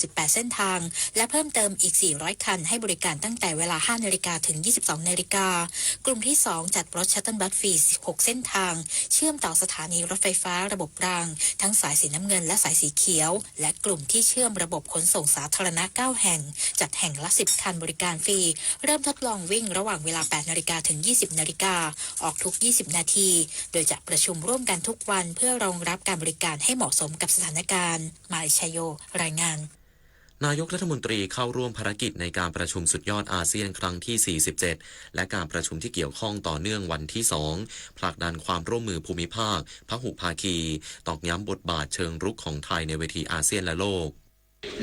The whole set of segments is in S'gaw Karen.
สิบแปดเส้นทาง และเพิ่มเติมอีก สี่ร้อย คัน ให้บริการตั้งแต่เวลา ห้า นาฬิกา ถึง ยี่สิบสอง นาฬิกา กลุ่มที่ สอง จัดรถชัตเทิลบัสฟรี สิบหก เส้นทาง เชื่อมต่อสถานีรถไฟฟ้าระบบราง ทั้งสายสีน้ำเงินและสายสีเขียว และกลุ่มที่เชื่อมระบบขนส่งสาธารณะ เก้า แห่ง จัดแห่งละ สิบ คันบริการฟรี เริ่มทดลองวิ่งระหว่างเวลา แปด นาฬิกา ถึง ยี่สิบ นาฬิกา ออกทุก ยี่สิบ นาที โดยจะประชุมร่วมกันทุกวันเพื่อรองรับการบริการให้เหมาะสมกับสถานการณ์ มาริชาโย รายงาน นายกรัฐมนตรีเข้าร่วมภารกิจในการประชุมสุดยอดอาเซียนครั้งที่ สี่สิบเจ็ด และการประชุมที่เกี่ยวข้องต่อเนื่องวันที่ สอง ผลักดันความร่วมมือภูมิภาค พหุภาคี ตอกย้ำบทบาทเชิงรุกของไทยในเวทีอาเซียนและโลก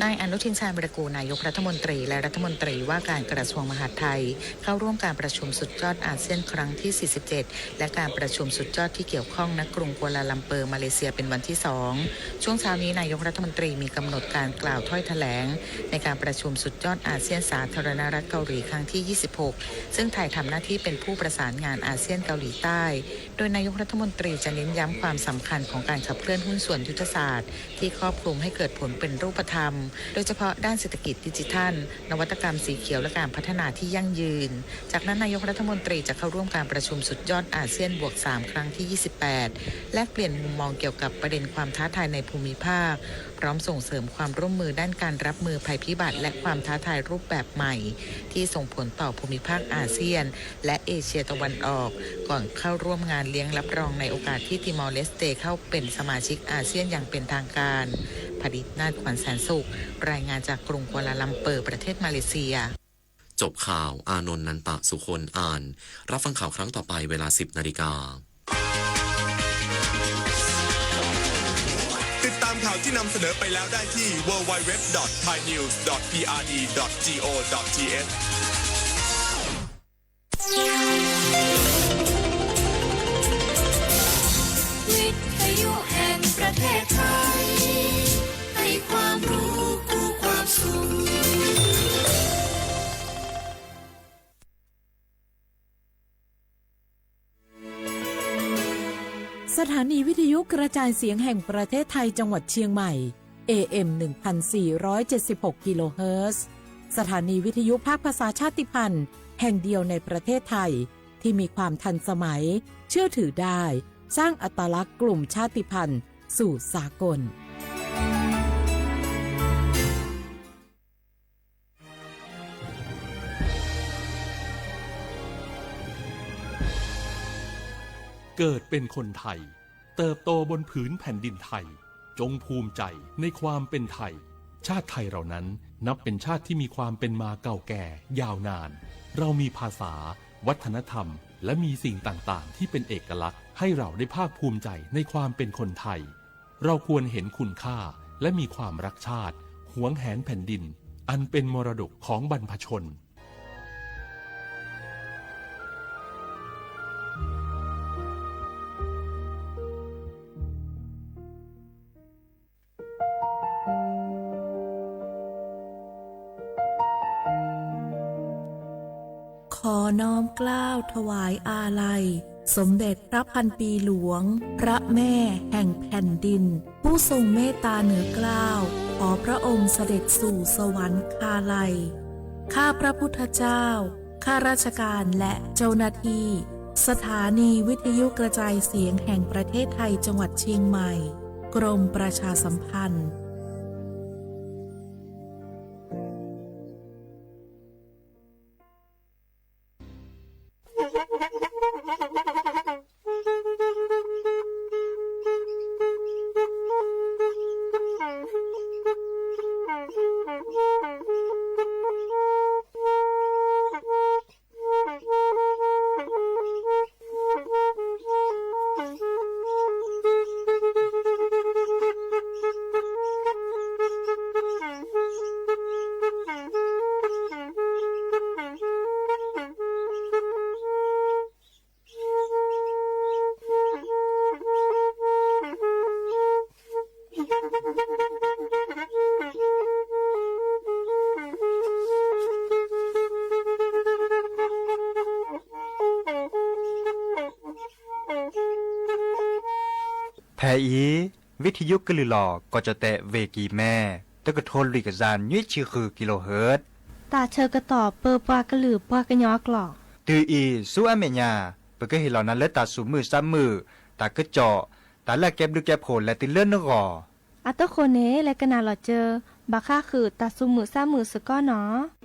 นายอนุทิน ชาญวีรกูร นายกรัฐมนตรี และรัฐมนตรีว่าการกระทรวงมหาดไทย เข้าร่วมการประชุมสุดยอดอาเซียนครั้งที่ สี่สิบเจ็ด และการประชุมสุดยอดที่เกี่ยวข้อง ณ กรุงกัวลาลัมเปอร์ มาเลเซีย เป็นวันที่ สอง ช่วงเช้านี้นายกรัฐมนตรีมีกำหนดการกล่าวถ้อยแถลง ในการประชุมสุดยอดอาเซียนสาธารณรัฐเกาหลีครั้งที่ ยี่สิบหก ซึ่งไทยทำหน้าที่เป็นผู้ประสานงานอาเซียนเกาหลีใต้ โดยนายกรัฐมนตรีจะเน้นย้ำความสำคัญของการขับเคลื่อนหุ้นส่วนยุทธศาสตร์ ที่ครอบคลุมให้เกิดผลเป็นรูปธรรม โดยเฉพาะด้านเศรษฐกิจดิจิทัล นวัตกรรมสีเขียว และการพัฒนาที่ยั่งยืน จากนั้นนายกรัฐมนตรีจะเข้าร่วมการประชุมสุดยอดอาเซียนบวก สาม ครั้งที่ ยี่สิบแปด แลกเปลี่ยนมุมมองเกี่ยวกับประเด็นความท้าทายในภูมิภาค พร้อมส่งเสริมความร่วมมือด้านการรับมือภัยพิบัติและความท้าทายรูปแบบใหม่ ที่ส่งผลต่อภูมิภาคอาเซียน และเอเชียตะวันออก ก่อนเข้าร่วมงานเลี้ยงรับรองในโอกาสที่ติมอร์เลสเตเข้าเป็นสมาชิกอาเซียนอย่างเป็นทางการ ผลิตนาถ ขวัญแสนสุข รายงานจากกรุงกัวลาลัมเปอร์ ประเทศมาเลเซีย จบข่าว อานนท์ นันตะสุคน อ่าน รับฟังข่าวครั้งต่อไปเวลา สิบ นาฬิกา ติดตามข่าวที่นำเสนอไปแล้วได้ที่ ดับเบิลยู ดับเบิลยู ดับเบิลยู ดับเบิลยู ดอท ไทยนิวส์ ดอท พีอาร์ดี ดอท จีโอ ดอท ทีเอช วิทยุแห่งประเทศไทย ให้ความรู้คู่ความสุข สถานีวิทยุกระจายเสียงแห่งประเทศไทยจังหวัดเชียงใหม่ เอ เอ็ม หนึ่งพันสี่ร้อยเจ็ดสิบหก กิโลเฮิรตซ์ สถานีวิทยุภาคภาษาชาติพันธุ์แห่งเดียวในประเทศไทย ที่มีความทันสมัย เชื่อถือได้ สร้างอัตลักษณ์กลุ่มชาติพันธุ์สู่สากล เกิดเป็นคนไทย เติบโตบนผืนแผ่นดินไทย จงภูมิใจในความเป็นไทย ชาติไทยเรานั้นนับเป็นชาติที่มีความเป็นมาเก่าแก่ยาวนาน เรามีภาษา วัฒนธรรม และมีสิ่งต่างๆ ที่เป็นเอกลักษณ์ ให้เราได้ภาคภูมิใจในความเป็นคนไทย เราควรเห็นคุณค่า และมีความรักชาติ หวงแหนแผ่นดิน อันเป็นมรดกของบรรพชน ขอน้อมเกล้าถวายอาลัย สมเด็จพระพันปีหลวง พระแม่แห่งแผ่นดิน ผู้ทรงเมตตาเหนือเกล้า ขอพระองค์เสด็จสู่สวรรคาลัย ข้าพระพุทธเจ้า ข้าราชการและเจ้าหน้าที่ สถานีวิทยุกระจายเสียงแห่งประเทศไทยจังหวัดเชียงใหม่ กรมประชาสัมพันธ์ ဖဲအံၤ ဝံထယုကလုၢ်လီၤ ကီၢ်ကၠီၣ်တဲၣ်ဝ့ၢ်ကံၤမဲ တကထိလွံၢ်ကယၤနွံဆံဃု kilohertz. တၢ်ဆၢကတီၢ်ပၢပှၤကလုာ်ပှၤကညီအကျိာ်. တုၤအံၤဆူအမဲာ်ညါ ပကဟ့ၣ်လီၤနၤလၢတၢ်သူၣ်မုာ်သးမုာ်, တၢ်ကစီၣ်, တၢ်လၢအကဲဘျုးကဲဖှိၣ်လဲၤတုၤလၢနဂီၢ်. အတဃိန့ၣ် လဲၤကနၣ်လီၤစၢၤ ဘၣ်ဃးဃုာ်တၢ်သူၣ်မုာ်သးမုာ်စ့ၢ်ကီးနီၤ.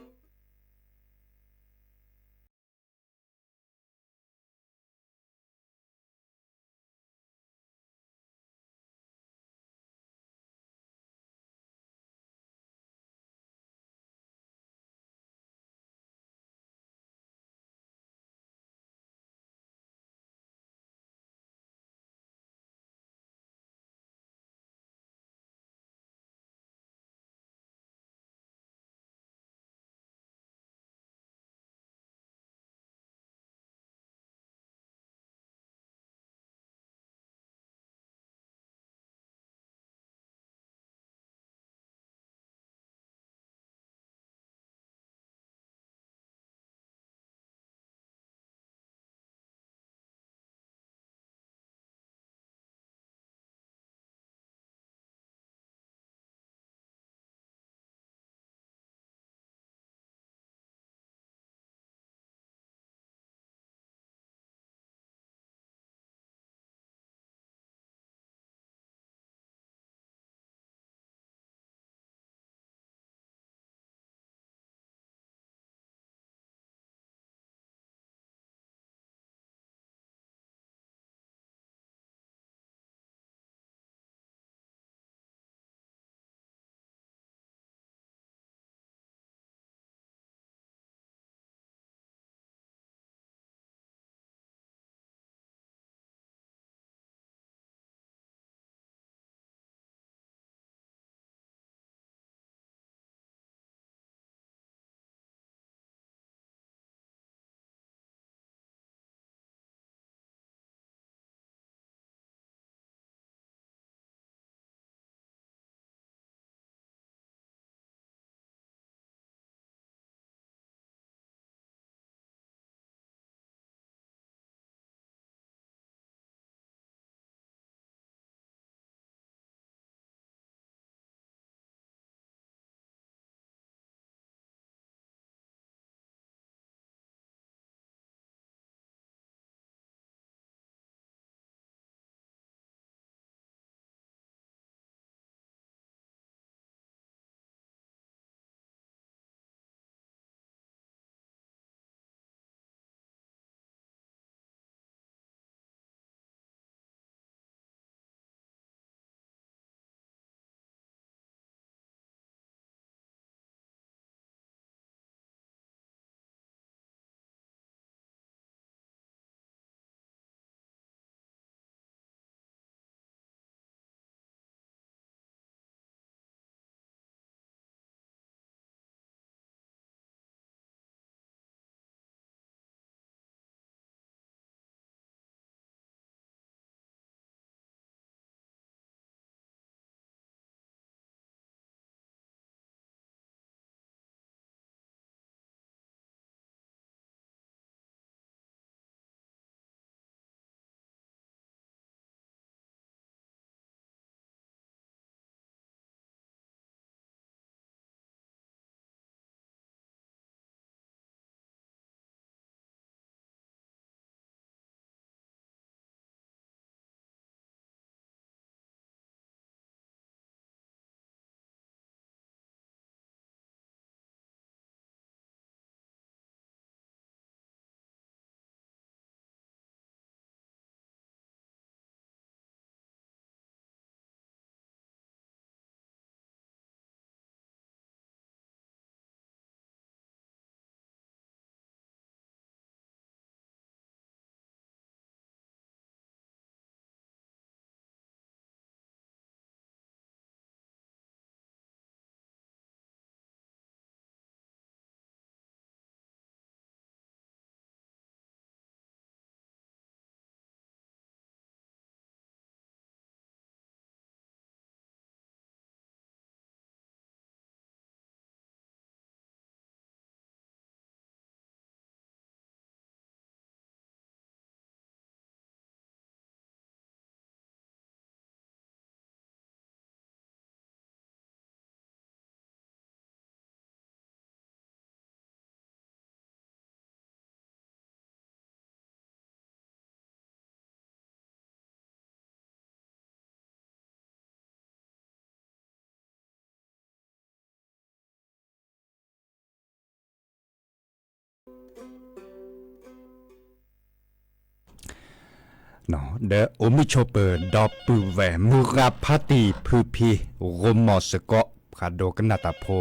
ဒီးအိၣ်မုာ်ဆိးပၢၤဒီပုၢ်ဝဲၢ် မုၢ်ဂၤဖါတံၢ်ဖုဖံ ဂီၤမီၤစ့ၢ်ကီး ဖးဒိၣ်ကနၣ်တၢ်ဖိ,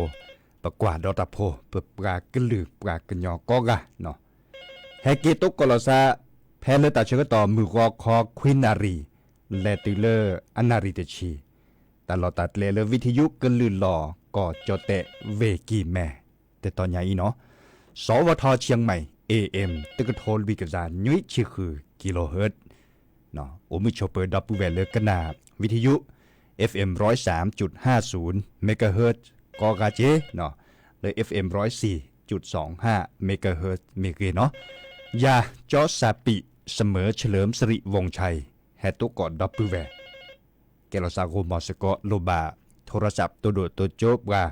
ပကွၢ်ဒီးတၢ်ဖိ ပပှၤကလုာ်ပှၤကညီကိးဂၤ, ဟဲက့ၤသကိးလီၤသး ဖဲလၢတၢ်ဆၢကတီၢ်မုၢ်ဂီၤခီခွံနၣ်ရံၣ် လဲၤတုၤလၢအနၣ်ရံၣ်တဆံ, တၢ်လီၢ်တၢ်ကျဲလၢ ဝံထယုကလုၢ်လီၢ် ကီၢ်ကၠီၣ်တဲၣ် ဝ့ၢ်ကံၢ်မဲ တတီၤညါအံၤနီၤ, สวท.เชียงใหม่ เอเอ็ม တကထိလွံၢ်ကယၤနွံဆံဃု kilohertz, အိၣ်မုာ်ဆိးပၢၤဒီပုၢ်ဝဲၢ်လၢကနၣ် ဝံထယု เอฟเอ็ม ร้อยสามจุดห้าศูนย์เมกะเฮิรตซ์ ကိးဂၤက့ၤ, လၢ เอฟเอ็ม ร้อยสี่จุดสองห้าเมกะเฮิรตซ์ မ့ၢ်ဂ့ၤနီၤ, ယၤ ကၠီစၢ်ပံး เสมอเฉลิมสิริวงศ์ชัย ဟဲသကိးဒီပုၢ်ဝဲၢ် ကဲလီၤသးဂီၤမီၤစ့ၢ်ကီး လိၣ်ဘၣ် โทรศัพท์ တိၢ်ဒိၣ်တိၢ်ကၠိပှၤ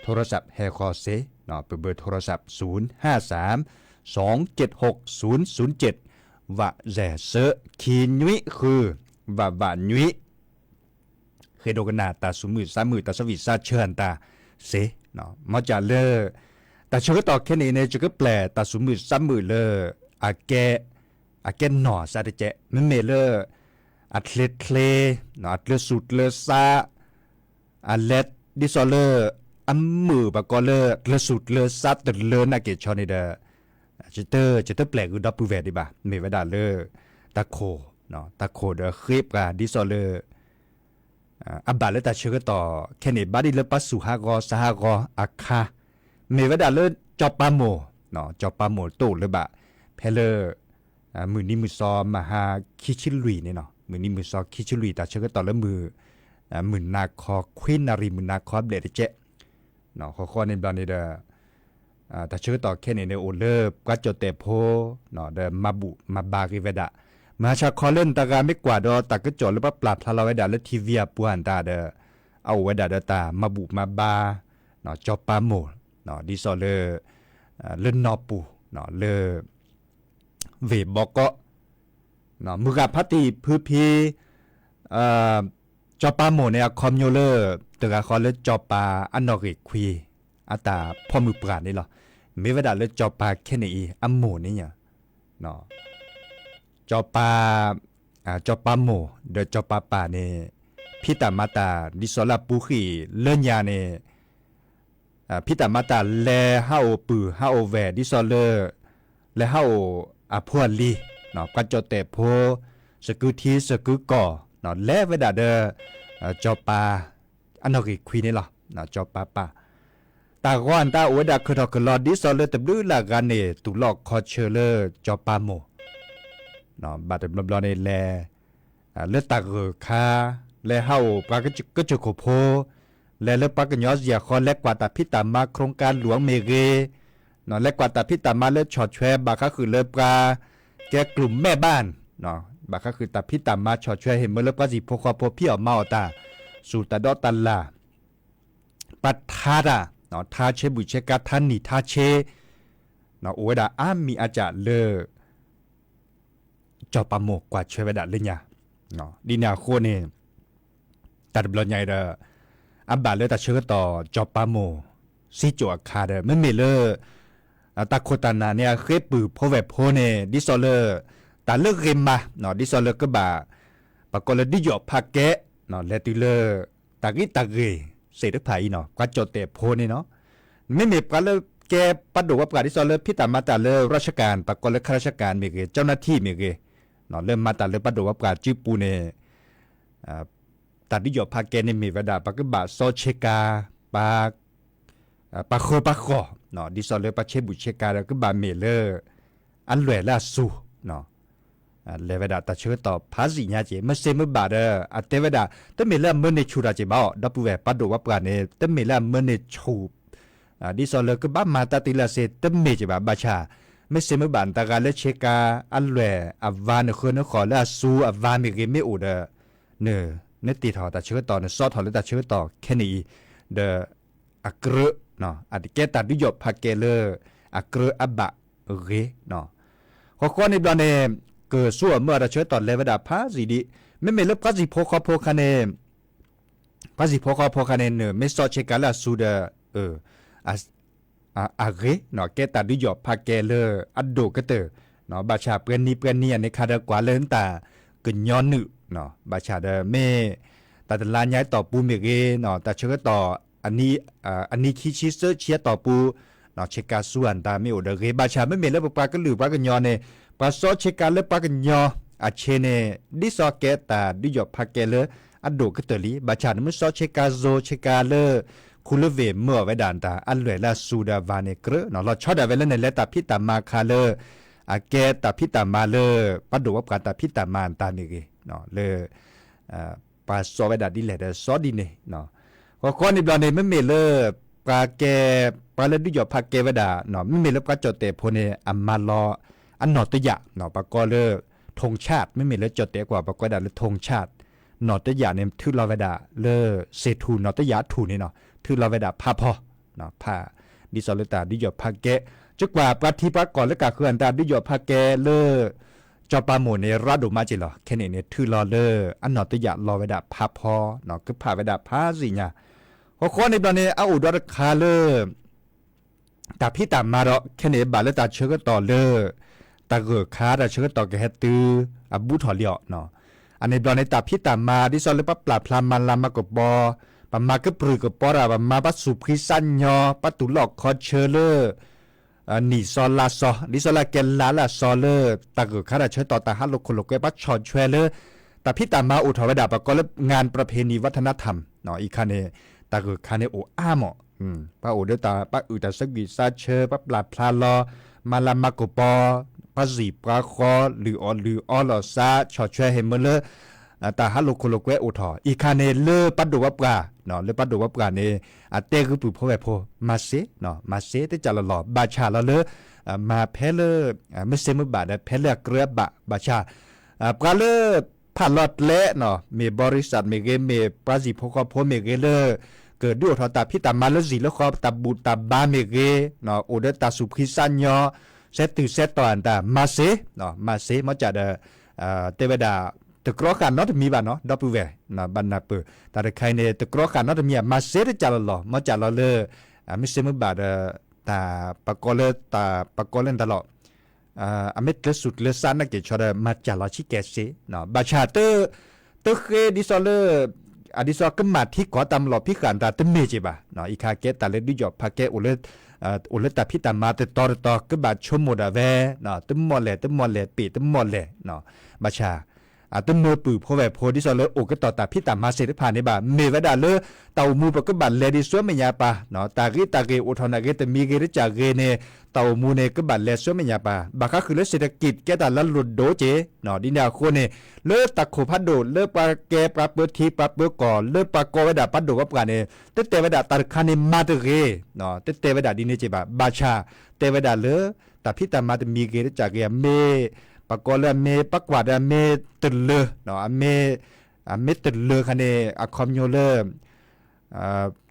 โทรศัพท์ ဟဲဃီၤစ့ၢ်, ပဘၢ โทรศัพท์ ศูนย์ห้าสาม สองเจ็ดหก ศูนย์ศูนย์เจ็ด ဝးစဲးစၢ ခံနွံဃု ဝးဝးနွံ ဃ့ဒိကနၣ် တၢ်သူၣ်မုာ်သးမုာ် တၢ်ဆၢဂ့ၤဆၢဝါဆၢတၢ်စ့ၢ်, မ်ကၢ်လၢ တၢ်ဆၢကတီၢ်ခဲအံၤန့ၣ် ယကပျဲၢ်တၢ်သူၣ်မုာ်သးမုာ်လၢ အကဲ အကဲနီၢ်စးတကဲး မ့မ့ၢ်လၢ အချ့ချ့ အကျၢၤသူၣ်ကျၢၤသး အလဲၤဒ်သိးလၢ အမုာ်ဘၣ်ကီးလၢ ကျၢၤသူၣ်ကျၢၤသးတလၢနာ်က့ၤဆီန့ၣ်ဒီး ယတပျဲၢ်ဂုၤဒီပုၢ်ဝဲၢ်ဒံးဘၣ် မ့ၢ်ဝဲဒၣ်လၢ တၢ်ခိၣ်, တၢ်ခိၣ်ဒီးဃ့ပှၤဒ်သိးလၢ အဘၣ်လၢတၢ်ဆၢကတီၢ်ခဲအံၤန့ၣ် ဘၣ်ဒ်လၢပှၤစူၢ်ဟးဂီၤသးဟးဂီၤအခါ, မ့ၢ်ဝဲဒၣ်လၢ ကၠီၤပၤမိၢ်, ကၠီၤပၤမိၢ်တအိၣ်လၢၤဘၣ်, ဖဲလၢ မုၢ်နံၤမုၢ်သီမဟါခံဆံလွံၢ်န့ၣ်နီၤ, မုၢ်နံၤမုၢ်သီခံဆံလွံၢ် တၢ်ဆၢကတီၢ်လၢမုၢ် မုၢ်နၤခီ ခွံနၣ်ရံၣ် မုၢ်နၤခီဘျဲၣ်တကဲး, ဃီဃီန့ၣ်ဘျီန့ၣ်ဒီး တၢ်ဆၢကတီၢ်ခဲအံၤန့ၣ် အိၣ်လၢပှၤကၠီၣ်တဲၣ်ဖိ ဒီးမၤဘူၣ်မၤဘါဂ့ၤဝဲဒၣ်, မဟါဆါခီလၢနတဂၤမ့ၢ်ကွၢ်ဒီးတၢ်ကစီၣ်လၢပှၤပျၢ်ဖျါလီၤဝဲဒၣ်လၢ ထံဝံၤ အပူၤအတၢ်ဒီး အအိၣ်ဝဲဒၣ်ဒီးတၢ်မၤဘူၣ်မၤဘါ ကၠီၤပၤမိၢ် ဒ်သိးလၢ လၢနီၢ်ပူၤ လၢ ဝ့ၢ်ဘီကီး မုၢ်ဂၤဖါတံၢ်ဖုဖံ ကၠီၤပၤမိၢ်န့ၣ် အခီပညီလၢ တဂၤဃီလၢကၠီၤပၤအနီၣ်ဂံၢ်ခွံ အတၢ်ဖီၣ်မုၢ်ပှၢ်န့ၣ်လီၤ. မ့ၢ်ဝဲဒၣ်လၢကၠီၤပၤခဲအံၤအမိၢ်န့ၣ် ကၠီၤပၤ, ကၠီၤပၤမိၢ် ဒီးကၠီၤပၤပၢ်န့ၣ် ဖံးတၢ်မၤတၢ်ဒ်သိးလၢအပူၤဃံးလၢညါန့ၣ် ဖံးတၢ်မၤတၢ်လဲၤဟးအိၣ်ပုၢ်ဟးအိၣ်ဝဲၢ်ဒ်သိးလၢ လဲၤဟးအိၣ်အဖိအလံၤ, ပှၤကၠီၣ်တဲၣ်ဖိ သကုၤထံသကုၤကီၢ် လဲၤဝဲဒၣ်ဒီး ကၠီၤပၤ အနီၣ်ဂံၢ်ခွံန့ၣ်လီၤ. ကၠီၤပၤပၢ် တၢ်ဂီၤအတၢ်အိၣ်ဝဲဒၣ် ခၢၣ်ထီၣ်ခၢၣ်လီၤဒ်သိးလၢတဘျုးလၢ်ဂၤန့ၣ် သူၣ်လီၢ်ခီဆၢလၢကၠီၤပၤမိၢ် ဘၣ်တဘျီဘျီန့ၣ်လဲၤ လၢတၢ်ဂၢၢ်ခါ လဲၤဟးအိၣ်ပှၤကစၢၢ်ခိၣ်ဖိ လဲၤလၢပှၤကညီစံၣ်ဃီ လဲၤကွၢ်တၢ်ဖံးတၢ်မၤ โครงการหลวง မ့ၢ်ဂ့ၤ, လဲၤကွၢ်တၢ်ဖံးတၢ်မၤလၢဆီၣ်ထွဲ ဘၣ်ဃးဃုာ်လၢပှၤ ကဲကလုာ်မဲာ်ဘၣ်, ဘၣ်ဃးဃုာ်တၢ်ဖံးတၢ်မၤဆီၣ်ထွဲ ဟ့ၣ်မၢလၢပှၤဟံၣ်ဖိဃီဖိ ဖံးအီၣ်မၤအီၣ်တၢ် ဆူၣ်တၢ်ဒီးတၢ်လၢ် ပှၤထါတၢ်, ထါဆ့ဘူးဆ့ကၤ ထါနံၣ်ထါဆ့ အိၣ်ဝဲဒၣ်အါမံၤအါကၢ်လၢ ကၠီၤပၤမိၢ်ကွၢ်ထွဲဝဲဒၣ်လၢညါ, ဒ်န့ၣ်အဃိန့ၣ် တၢ်တဘျီညါအံၤဒီး အဘၣ်လၢတၢ်ဆၢကတီၢ် ကၠီၤပၤမိၢ် စံကၠိၣ်အခါဒီး မ့မ့ၢ်လၢ တၢ်ခိၣ်တၢ်နၢ်န့ၣ် အဃ့ပုၢ်ဖိဝဲၢ်ဖိန့ၣ် ဒ်သိးလၢ တၢ်လၢဂ့ၤမး ဒ်သိးလၢကဘၣ် ပှၤကိးလၢဒုးယီၣ်ဖးကဲ လဲၤတုၤလၢ တၢ်ဂ့ၢ်တၢ်ဂ့ၢ် စ့ၣ်တဖၣ်အံၤနီၤ ပှၤကၠီၣ်တဲၣ်ဖိန့ၣ်နီၤ, မ့မ့ၢ်ပှၤလၢကဲပှၤဒိၣ်ပှၤပှၢ်ဒ်သိးလၢဖံးတၢ်မၤတၢ်လၢ ราชการ ပှၤကိးလၢ ข้าราชการ မ့ၢ်ဂ့ၤ เจ้าหน้าที่ မ့ၢ်ဂ့ၤ လၢမၤတၢ်လၢပှၤဒိၣ်ပှၤပှၢ်စုပူၤန့ၣ် တၢ်ဒုးယီၣ်ဖးကဲန့ၣ်မ့ၢ်ဝဲဒၣ် ပှၤကဘၣ်စီဆ့ကၤ ပှၤ ပှၤဃၢပှၤဃီၣ် ဒ်သိးလၢပှၤဆ့ဘူးဆ့ကၤဒီး ကဘၣ်မ့ၢ်လၢ အလွဲၢ်လၢအစူၤ လဲၤဝဲဒၣ်တၢ်ဆၢကတီၢ်ဖးစံးညါက့ၤ မ့ၢ်စ့မ့ၢ်ဘၣ်ဒီး အတဲဝဲဒၣ် တမ့ၢ်လၢအမၢန့ၢ်ဆူၣ်တၢ်က့ၤဘၣ်အီၤ ဒီပုၢ်ဝဲၢ်ပှၤဒိၣ်ပှၤပှၢ်န့ၣ် တမ့ၢ်လၢအမၢန့ၢ်ဆူၣ် ဒ်သိးလၢကဘၣ်မၤတၢ်တုၤလၢအစ့ တမ့ၢ်က့ၤဘၣ် ဘၣ်ဆၣ် မ့ၢ်စ့မ့ၢ်ဘၣ်နတဂၤလၢဆ့ကၤ အလွဲၢ်အဝါနဃၢနဃီၣ်လၢအစူၤအဝါမ့ၢ်ဂ့ၤမ့ၢ်အိၣ်ဒီး န နတ့ထီၣ်တၢ်ဆၢကတီၢ် နစီထီၣ်လၢတၢ်ဆၢကတီၢ်ခဲန့ၣ်အံၤ ဒီး အကြၢး အတကဲတၢ်ဒုးယီၣ်ဖးကဲလၢ အကြၢးအဘၣ်ဂ့ၤ ဃီဃီန့ၣ်ဘျီန့ၣ် ကစူၢ်အမၢအတၢ်ဆၢကတီၢ်လဲၤဝဲဒၣ်ဖးစံးဒံး မ့မ့ၢ်လၢပှၤစံၣ်ဖိဃီဖိခါန့ၣ် ပှၤစံၣ်ဖိဃီဖိခါန့ၣ် နမ့ၢ်စီဆ့ကၤလၢအစူၤဒီး အ အဂ့ၤနီၤ ကဲတၢ်ဒုးယီၣ်ဖးကဲလၢအဒိၣ်ကတၢၢ်နီၤ ဘၣ်ဆၣ်ပှဲၤနံၤပှဲၤနံၤအန့ၣ်ခါဒီးကွၢ်လၢနတၢ်ကညီနုၢ်နီၤ ဘၣ်ဆၣ်ဒီးမ့ၢ် တၢ်တလါညါအတီၢ်ပူၤမ့ၢ်ဂ့ၤနီၤ တၢ်ဆၢကတီၢ် အနံၣ်ခံဆံသၢဆံအတီၢ်ပူၤ ဆ့ကၤဆူအတၢ်မ့ၢ်အိၣ်ဒီးဂ့ၤ ဘၣ်ဆၣ်မ့မ့ၢ်လၢပပှၤကလုာ်ပှၤကညီန့ၣ် ပှၤစီဆ့ကၤလၢပှၤကညီအဆ့န့ၣ် ဒ်သိးကဲတၢ်ဒုးယီၣ်ဖးကဲလၢအဒိၣ်ကတၢၢ်လံ ဘၣ်ဆၣ်နမ့ၢ်စီဆ့ကၤ စိၤဆ့ကၤလၢ ခူလၢဝ့ၢ်မၢအီၤဝဲဒၣ်တၢ် အလွဲၢ်လၢအစူၤဒီးအဝၤန့ၣ်ကြၢးနီၤ လီၤဆီဒၣ်ဝဲလၢနလဲၤတၢ်ဖံးတၢ်မၤခါလၢ အကဲတၢ်ဖံးတၢ်မၤလၢ ပှၤဒိၣ်ဝဲပှၤတၢ်ဖံးတၢ်မၤအတၢ်မ့ၢ်ဂ့ၤ လၢ ပှၤစီဝဲဒၣ်ဒ်လဲၣ်ဒီးစီဒ်န့ၣ် ဃီဃီန့ၣ်ဘျီန့ၣ် မ့မ့ၢ်လၢ ပှၤကဲ ပှၤလၢဒုးယီၣ်ဖးကဲဝဲဒၣ် မ့မ့ၢ်လၢပှၤကၠီၣ်တဲၣ်ဖိန့ၣ် အမၤလီၤ အနီၢ်တယာ် ပှၤကိးလၢ ထူၣ်ဆၣ် မ့မ့ၢ်လၢကၠီၣ်တဲၣ်ကွၢ် ပှၤကိးဝဲဒၣ်လၢထူၣ်ဆၣ် နီၢ်တယာ်န့ၣ် ထုးလီၤဝဲဒၣ်လၢ စ့ၣ်ထူၣ် နီၢ်တယာ်အထူၣ်န့ၣ်နီၤ ထုးလီၤဝဲဒၣ်ဖးဖီ ဖး ဒ်သိးလၢတၢ်ဒုးယီၣ်ဖးကဲ ကကွၢ်ပှၤထံပှၤကီၢ်လၢကဃုအတၢ်ဒုးယီၣ်ဖးကဲလၢ ကၠီၤပၤမိၣ်န့ၣ် ရၢဒိၣ်မးက့ၤလီၤ ခဲန့ၣ်န့ၣ် ထုးလီၤလၢ အနီၢ်တယာ်လီၤဝဲဒၣ်ဖးဖီ ကဖးဝဲဒၣ်ဖးစံၣ်ညါ ဃီဃီန့ၣ်ဘျီန့ၣ် အအိၣ်ဒီးတခါလၢ တၢ်ဖံးတၢ်မၤဒီး ခဲန့ၣ်ဘၣ်လၢတၢ်ဆၢကတီၢ်လၢ တၢ်ဂၢၢ်ခါ တၢ်ဆၢကတီၢ်ကဟဲတုၤ အဘူးထီၣ်လံအီၤ အန့ၣ်ဘျီန့ၣ် တၢ်ဖံးတၢ်မၤ ဒ်သိးလၢပှၤပျၢ်ဖျါမၤလၤမၤကပီၤ ပှၤမၤကပြုၢ်ကပီၤတၢ် ပှၤမၤပှၤသူၣ်ဖှံသးညီ ပှၤတူၢ်လိာ်ခီဆၢလၢ နံၣ်စီလါစီ ဒ်သိးလၢအကဲလါလၢအစီလၢ တၢ်ဂၢၢ်ခါတၢ်ဆၢကတီၢ် တၢ်ဟးလိာ်ခိၣ်လိာ်ကွဲ ပှၤဆီၣ်ထွဲလၢ တၢ်ဖံးတၢ်မၤအိၣ်ထီၣ်ဝဲဒၣ် ပှၤကိးလၢ งานประเพณีวัฒนธรรม အံၤခါန့ၣ် တၢ်ဂၢၢ်ခါန့ၣ်အိၣ်အါမး ပှၤအိၣ်ဒီးတၢ် ပှၤအုၣ်တၢ်ဆၢကွံာ်ဆၢဆၢ ပှၤပျၢ်ဖျါလီၤ မၤလၤမၤကပီၤ ပှၤစံၣ်ပှၤဃီ လုၢ်အီၣ်လုၢ်အီလီၤစး ဆီၣ်ထွဲဟ့ၣ်မ့ၢ်လၢ တၢ်ဟးလိာ်ခိၣ်လိာ်ကွဲအိၣ်ထီၣ် အံၤခါန့ၣ် လၢပှၤဒိၣ်ပှၤပှၢ် လၢပှၤဒိၣ်ပှၤပှၢ်န့ၣ် အတဲဂုၢ်ပုၢ်ဖိဝဲၢ်ဖိ မၤစ့ မၤစ့တကးလီၤလီၤ ဘၣ်ဆၣ်လီၤလၢ မၤဖဲလၢ မ့ၢ်စ့မ့ၢ်ဘၣ်ဒီး ဖဲလၢအကြၢးအဘၣ် ဘၣ်ဆၣ် ပှၤလၢ ဖးလီၤကျဲနီၤ မ့ၢ်ဘီရံစးမ့ၢ်ဂ့ၤ မ့ၢ်ပှၤစံၣ်ဖိဃီဖိမ့ၢ်ဂ့ၤလၢ ကဒုးအိၣ်ထီၣ်တၢ်ဖံးတၢ်မၤလၢစံၣ်လၢဃီ တၢ်ဘူၣ်တၢ်ဘါမ့ၢ်ဂ့ၤ အိၣ်ဒီးတၢ်သူၣ်ဖှံသးညီ ဆဲးသူၣ်ဆဲးတီၢ်အတၢ် မၤစ့ မၤစ့ မ့ၢ်ကးဒီး တဲဝဲဒၣ် တကြီဃာ်နီတမံၤဘၣ်နီၤ ဒီပုၢ်ဝဲၢ် ဘၣ်နၢ်ပၢၢ် တၢ်တခါအံၤန့ၣ် တကြီဃာ်နီတမံၤ မၤစ့တကးလီၤလီၤ မ့ၢ်ကးလီၤလၢ မ့ၢ်စ့မ့ၢ်ဘၣ်ဒီး တၢ်ပှၤကိးလၢ တၢ်ပှၤကိးလၢနတၢ်လီၤ အမ့ၢ်ကျၢၤသူၣ်ကျၢၤသးနာ်က့ၤဆီဒီး မၤကးလီၤဆံးကဲစ့ ဘၣ်ဆၣ် တဃ့ဒ်သိးလၢ အဒ်သိးကမၣ်ထံကီၢ်တၢ်မၤလီၤဖံးဃာ်တၢ်တမ့ၢ်က့ၤဘၣ် အံၤခါကဲတၢ်လၢဒုးယီၣ်ဖးကဲ အိၣ်လၢတၢ်ဖံးတၢ်မၤတတီၤတတီၤ ကဘၣ်ဆိကမိၣ်ဒၣ်ဝဲ တမီၢ်လဲၣ် တမီၢ်လဲၣ် ပ့ၢ်တမီၢ်လဲၣ် ဘၣ်ဆၣ် အတမၢပုၢ်ဖိဝဲၢ်ဖိ ဒ်သိးလၢအိၣ်ကတီၢ်တၢ်ဖံးတၢ်မၤစ့ၢ်တဖၣ်န့ၣ်ဘၣ် မ့ၢ်ဝဲဒၣ်လၢ တၢ်အိၣ်မူပကဘၣ်လဲၤဒ်ဆူမဲာ်ညါပၢ် တၢ်ဂ့ၤတၢ်ဂ့ၤအိၣ်ထီၣ်နာ်ဂ့ၤ တမံၤဂ့ၤတကးဂ့ၤန့ၣ် တၢ်အိၣ်မူန့ၣ် ကဘၣ်လဲၤဆူမဲာ်ညါပၢ် ဘၣ်ဃးဃုာ်လၢ เศรษฐกิจ ကဲတၢ်လၢလိၣ်ဒိၣ်က့ၤ ဒ်န့ၣ်အဃိန့ၣ် လၢတၢ်ခိၣ်ဖးဒိၣ် လၢပှၤကဲပှၤပၢထံပှၤပၢကီၢ် လၢပှၤကိးဝဲဒၣ်ပှၤဒိၣ်ပှၤပှၢ်န့ၣ် တတဲဝဲဒၣ်တၢ်တခါန့ၣ်မၤတဂ့ၤ တတဲဝဲဒၣ်ဒ်န့ၣ်က့ၤဘၣ် ဘၣ်ဆၣ် တဲဝဲဒၣ်လၢ တၢ်ဖံးတၢ်မၤတမံၤဂ့ၤတကးဂ့ၤ အမ့ၢ် ပှၤကိးလၢအမ့ၢ်ပှၤကွၢ်ဒီးအမ့ၢ်တလၢ အမ့ၢ် အမ့ၢ်တလၢခါန့ၣ် အခီပညီလၢ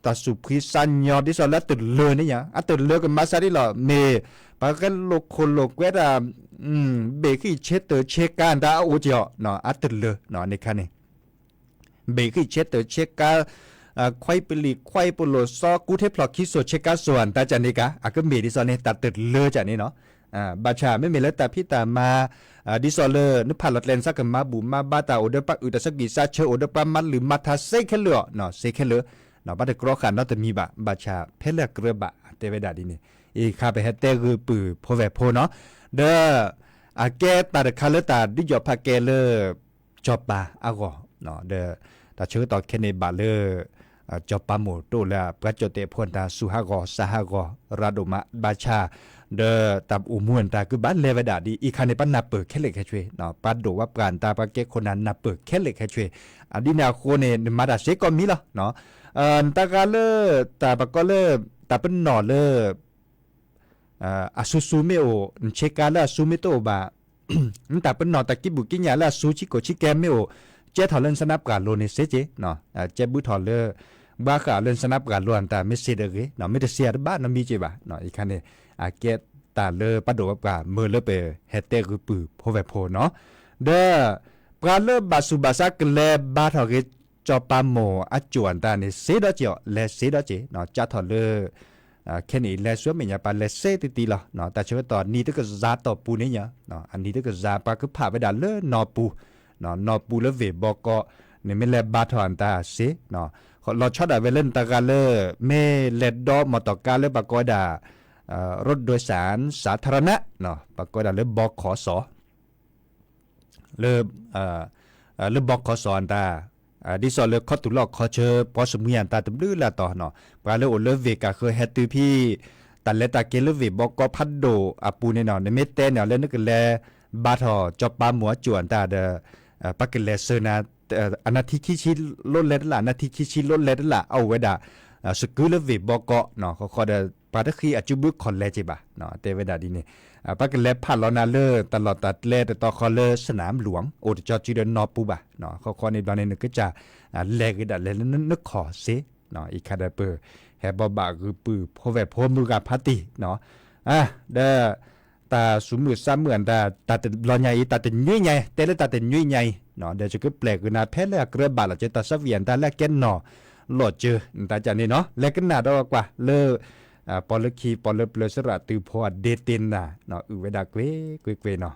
တၢ်သူၣ်ဖှံသးညီ ဒ်သိးလၢအတလၢန့ၣ်ညါ အတလၢကမၤစၢ်ဒ်လီၤ မ့ၢ် ပှၤကဲလိာ်ခိၣ်လိာ်ကွဲတၢ် ဘ့ၣ်ဃံၣ်ဆ့တၢၢ်ဆ့ကၤတၢ်အအိၣ်က့ၤအီၤ အတလၢ န့ၣ်ခါန့ၣ် ဘ့ၣ်ဃံၣ်ဆ့တၢၢ်ဆ့ကၤ ခွဲးပလံာ်ခွဲးပလိာ်စီ ကူထဲဖျိးခံစိၤဆ့ကၤစိၤ တၢ်ကန့ၣ်ကါ အကမ့ၢ်ဒ်သိးန့ၣ် တၢ်တလၢကန့ၣ်နီၤ ဘၣ်ဆၣ် မ့မ့ၢ်လၢတၢ်ဖံးတၢ်မၤ ဒ်သိးလၢ နဖးလီၤကျဲ နသးကမၤဘူၣ်မၤဘါတၢ် အိၣ်ဒီးပှၤအုၣ်တၢ်ဆၢကွံာ်ဆၢဆၢ အိၣ်ဒီးပှၤမၤလုၢ်မၤထါ စ့ခဲလၢာ်အီၤ စ့ခဲလၢာ် ဘၣ်တကြီဃာ်နီတမံၤဘၣ် ဘၣ်ဆၣ် ဖဲလၢအကြၢးဘၣ် တဲဝဲဒၣ်ဒ်န့ၣ် အံၤခါပဟဲတဲဂုၢ်ပုၢ်ဖိဝဲၢ်ဖိနီၤ ဒီး အကဲတၢ်တခါလၢတၢ်ဒုးယီၣ်ဖးကဲလၢ စီၤပၤအဂီၢ် ဒီး တၢ်ဆၢကတီၢ်ခဲန့ၣ်ဘၣ်လၢ စီၤပၤမိၢ်တအိၣ်လၢပှၤကၠီၣ်တဲၣ်ဖိတၢ် စူၤဟးဂီၤ စးဟးဂီၤ ရၤဒိၣ်မး ဘၣ်ဆၣ် ဒီးတၢ်အိၣ်မူတၢ်ကဘၣ်လဲၤဝဲဒၣ်ဒ်အံၤခါန့ၣ် ပနၢ်ပၢၢ်ခဲလၢာ်ခဲဆ့ ပှၤဒိၣ်ဝဲပှၤတၢ် ပှၤကဲခိၣ်နၢ်နၢ်ပၢၢ်ခဲလၢာ်ခဲဆ့ အဒ်န့ၣ်အဃိန့ၣ် နမၤတၢ်စ့ကိးမံၤလီၤ နတၢ်ဂၤလၢ တၢ်ပကိးလၢ တၢ်ပနီၣ်လၢ အစူၤစူၤမ့ၢ်အိၣ် နဆ့ကၤလၢအစူၤမ့ၢ်တအိၣ်ဘၣ် နတၢ်ပနီၣ်တၢ်ကံးဘူးကံးညာ်လၢအစူၤဆံးကိာ်ဆံးကဲမ့ၢ်အိၣ် ကဲထီၣ်လၢနဆနါပှၢ်လိၤန့ၣ်စ့က့ ကဲဘူးထီၣ်လၢ ဘှါဃာ်လၢနဆနါပှၢ်လိၤအတၢ်မ့ၢ်စ့တဂ့ၤ မ့ၢ်တစ့အတဘၣ်နီတမံၤက့ဘၣ် အံၤခါန့ၣ် အကဲတၢ်လၢပှၤဒိၣ်ဝဲပှၤမၢလၢပဟဲတဲဂုၢ်ပုၢ်ဖိဝဲၢ်ဖိနီၤ ဒီး ပှၤလၢဘၣ်ဆူးဘၣ်ဆါကလဲၤဘါထီၣ်ဂ့ၤ စီၤပၤမိၢ်အစိၣ်အတၢ်န့ၣ် စ့ဒီးက့ၤအီၤ လဲၤစ့ဒီးက့ၤ ကးထီၣ်လၢ ခဲန့ၣ်အံၤ လဲၤဆူအမဲာ်ညါ ပှၤလဲၤစ့တံၢ်တံၢ်လီၤ. တၢ်ဆၢကတီၢ် နံၤတကစၢ်တီၢ်ပူၤန့ၣ်ညါ, အနံၤတကစၢ် ပှၤကဖးဝဲဒၣ်လၢနီၢ်ပူၤ, နီၢ်ပူၤလၢဝ့ၢ်ဘီကီး, နမ့ၢ်လဲၤဘါထီၣ်အတၢ်စ့, လီၤဆီဒၣ်ဝဲလၢနတဂၤလၢ မ့ၢ်လဲၤဒီးမီၢ်တီၢ်ကါလၢပှၤကိးဝဲဒၣ် ရူဒိစၣ် စးထရနး, ပှၤကိးဝဲဒၣ်လၢဘီခီစီၤ လၢ လၢဘီခီစီၤအတၢ်, ဒ်သိးလၢခီတူာ်လီၢ်ခီဆၢ ပှၤစမံအတၢ်တဘျုးလၢ်တီၤနီၤ, ပှၤလၢအိၣ်လၢဝ့ၢ်ကးဃၢၤဟဲတုၤဖဲ တၢ်လဲၤတၢ်က့ၤလၢဝ့ၢ်ဘီကီးဖးဒိၣ်အပူၤန့ၣ်နီၤ, နမ့ၢ်တဲန့ၢ်အီၤလၢနကလဲၤဘါထီၣ်ကၠီပၤမိၢ်အစိၣ်အတၢ်ဒီး ပှၤကလဲၤဆှၢနၤ အနၢ်ထံခံဆံလိၣ်လဲတလး အနၢ်ထံခံဆံလိၣ်လဲတလး အအိၣ်ဝဲဒၣ် စကုလၢဝ့ၢ်ဘီကီးနီၤ, ဃီဃီဒီး ပှၤတဃ့အစုဘုခီၣ်လဲက့ၤဘၣ်, တဲဝဲဒၣ်ဒ်န့ၣ်, ပှၤကလဲၤဖးလီၤနၤလၢတၢ်လီၢ်တၢ်ကျဲတတီၤဃီလၢ စနၣ်လူၣ် အိၣ်တကၠီစုဒီးနီၢ်ပူၤဘၣ်, ဃီဃီန့ၣ်ဘျီန့ၣ် နကစၢ် လဲၤဂ့ၤဒၣ်လဲၤလၢနခီၣ်စ့, အံၤခါဒီးပ ဟဲဘီဘၣ်ဂုာ်ပုၢ်ဖိဝဲၢ်ဖိမုၢ်ဂၤဖးတံၢ်နီၤ, ဒီး တၢ်စူၤမုၢ်ဆါမုၢ်အတၢ် တၢ်တဘျီညါအံၤ တၢ်တနွံညါအံၤ တဲလၢတၢ်တနွံညါအံၤ, ဒီးယကပျဲၢ်က့ၤနၤဖဲလၢအကြၢးဘၣ်လီၤက့ၤ တၢ်ဆၢဝံၤအတၢ်လၢအကဲနီၢ်လီၤကၢၤ နတၢ်ကန့ၣ်နီၤ, လဲၤကနၣ်ဒီးကွၢ်လၢ ပီၢ်လၢခံ ပီၢ်လၢပျၢၤ စရၣ်တုၤဖိအဒ့တ့ၢ်နၤ, အုၣ်ဝဲဒၣ်ကွ့ၢ်ကွ့ၢ်နီၤ.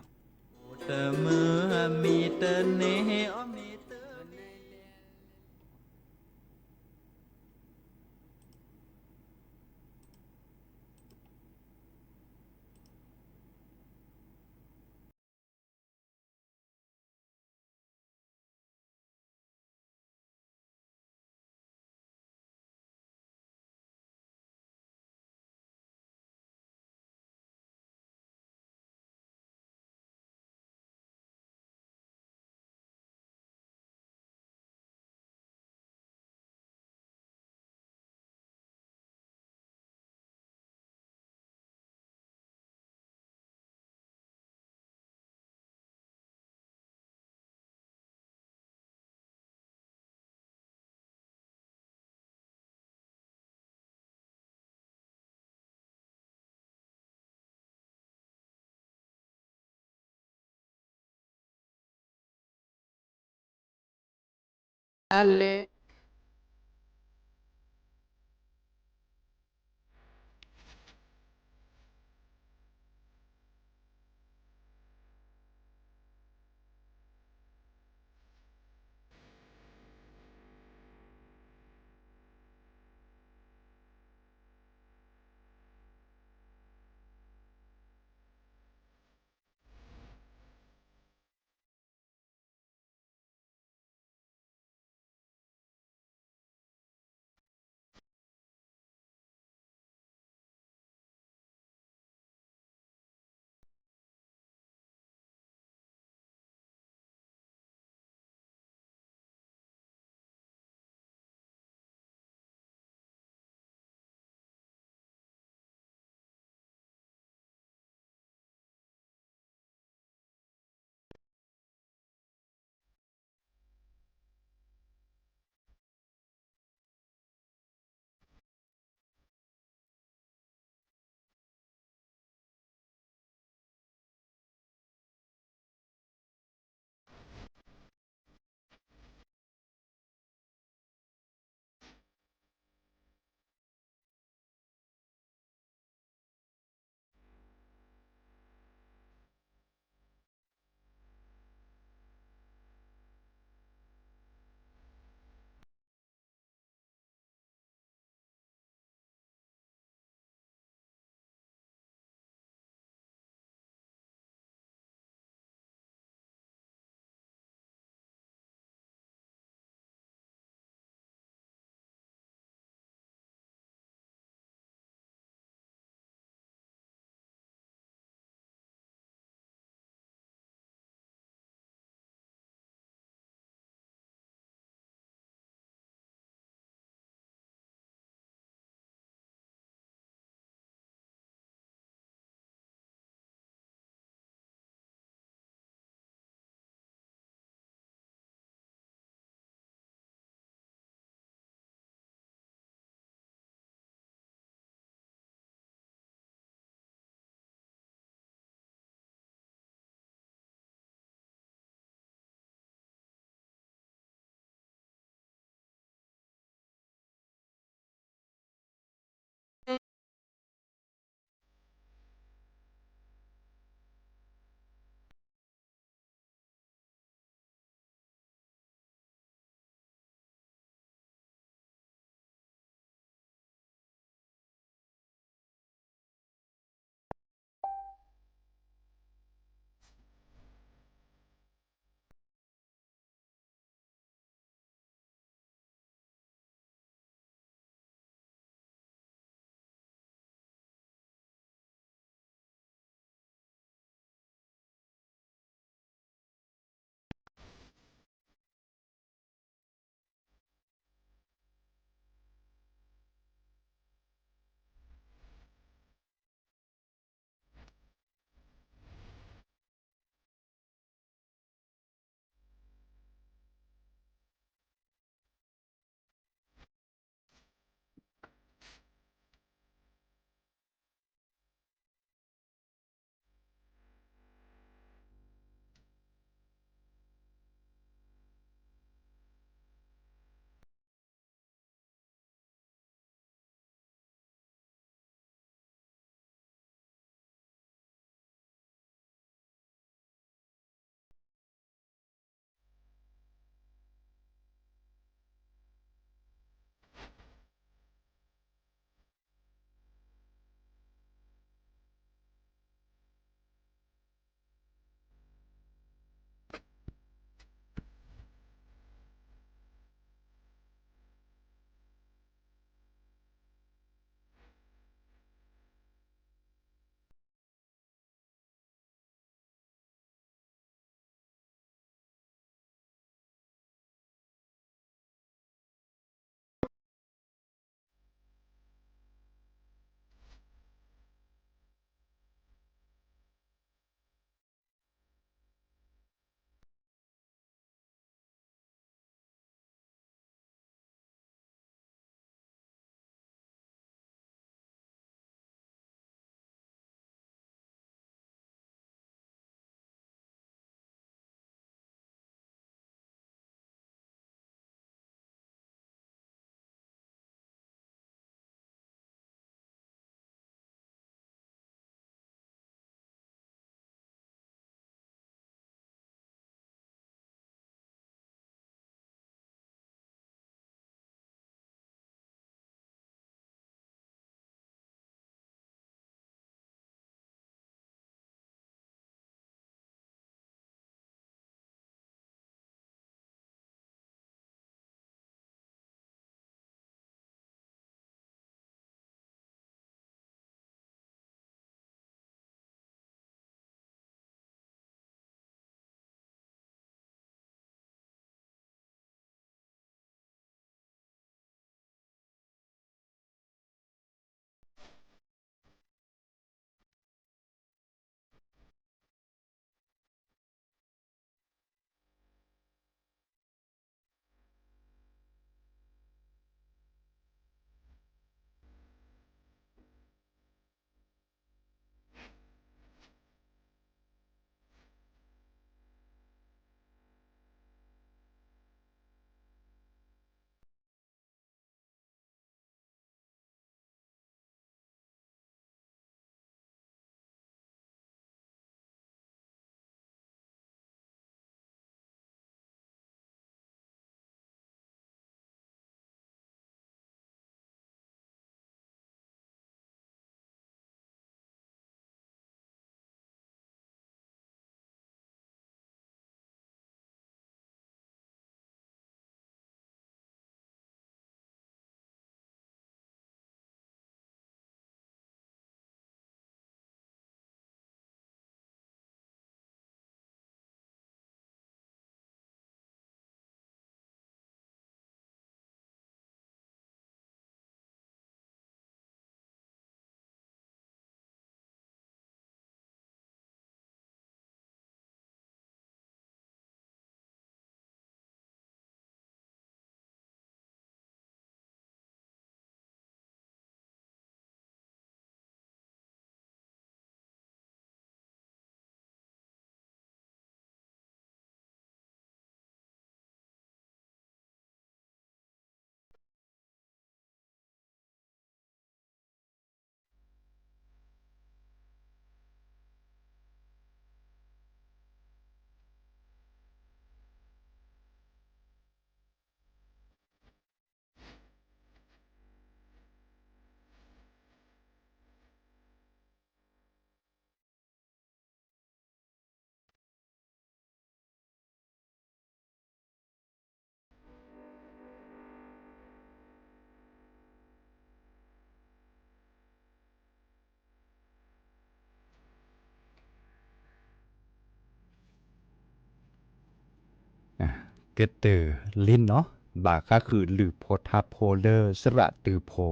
ကတၢၢ်လံနီၤ, ဘၣ်ဃးဃုာ်လုၢ်ဖိထါဖိလၢစရၣ်တုၤဖိ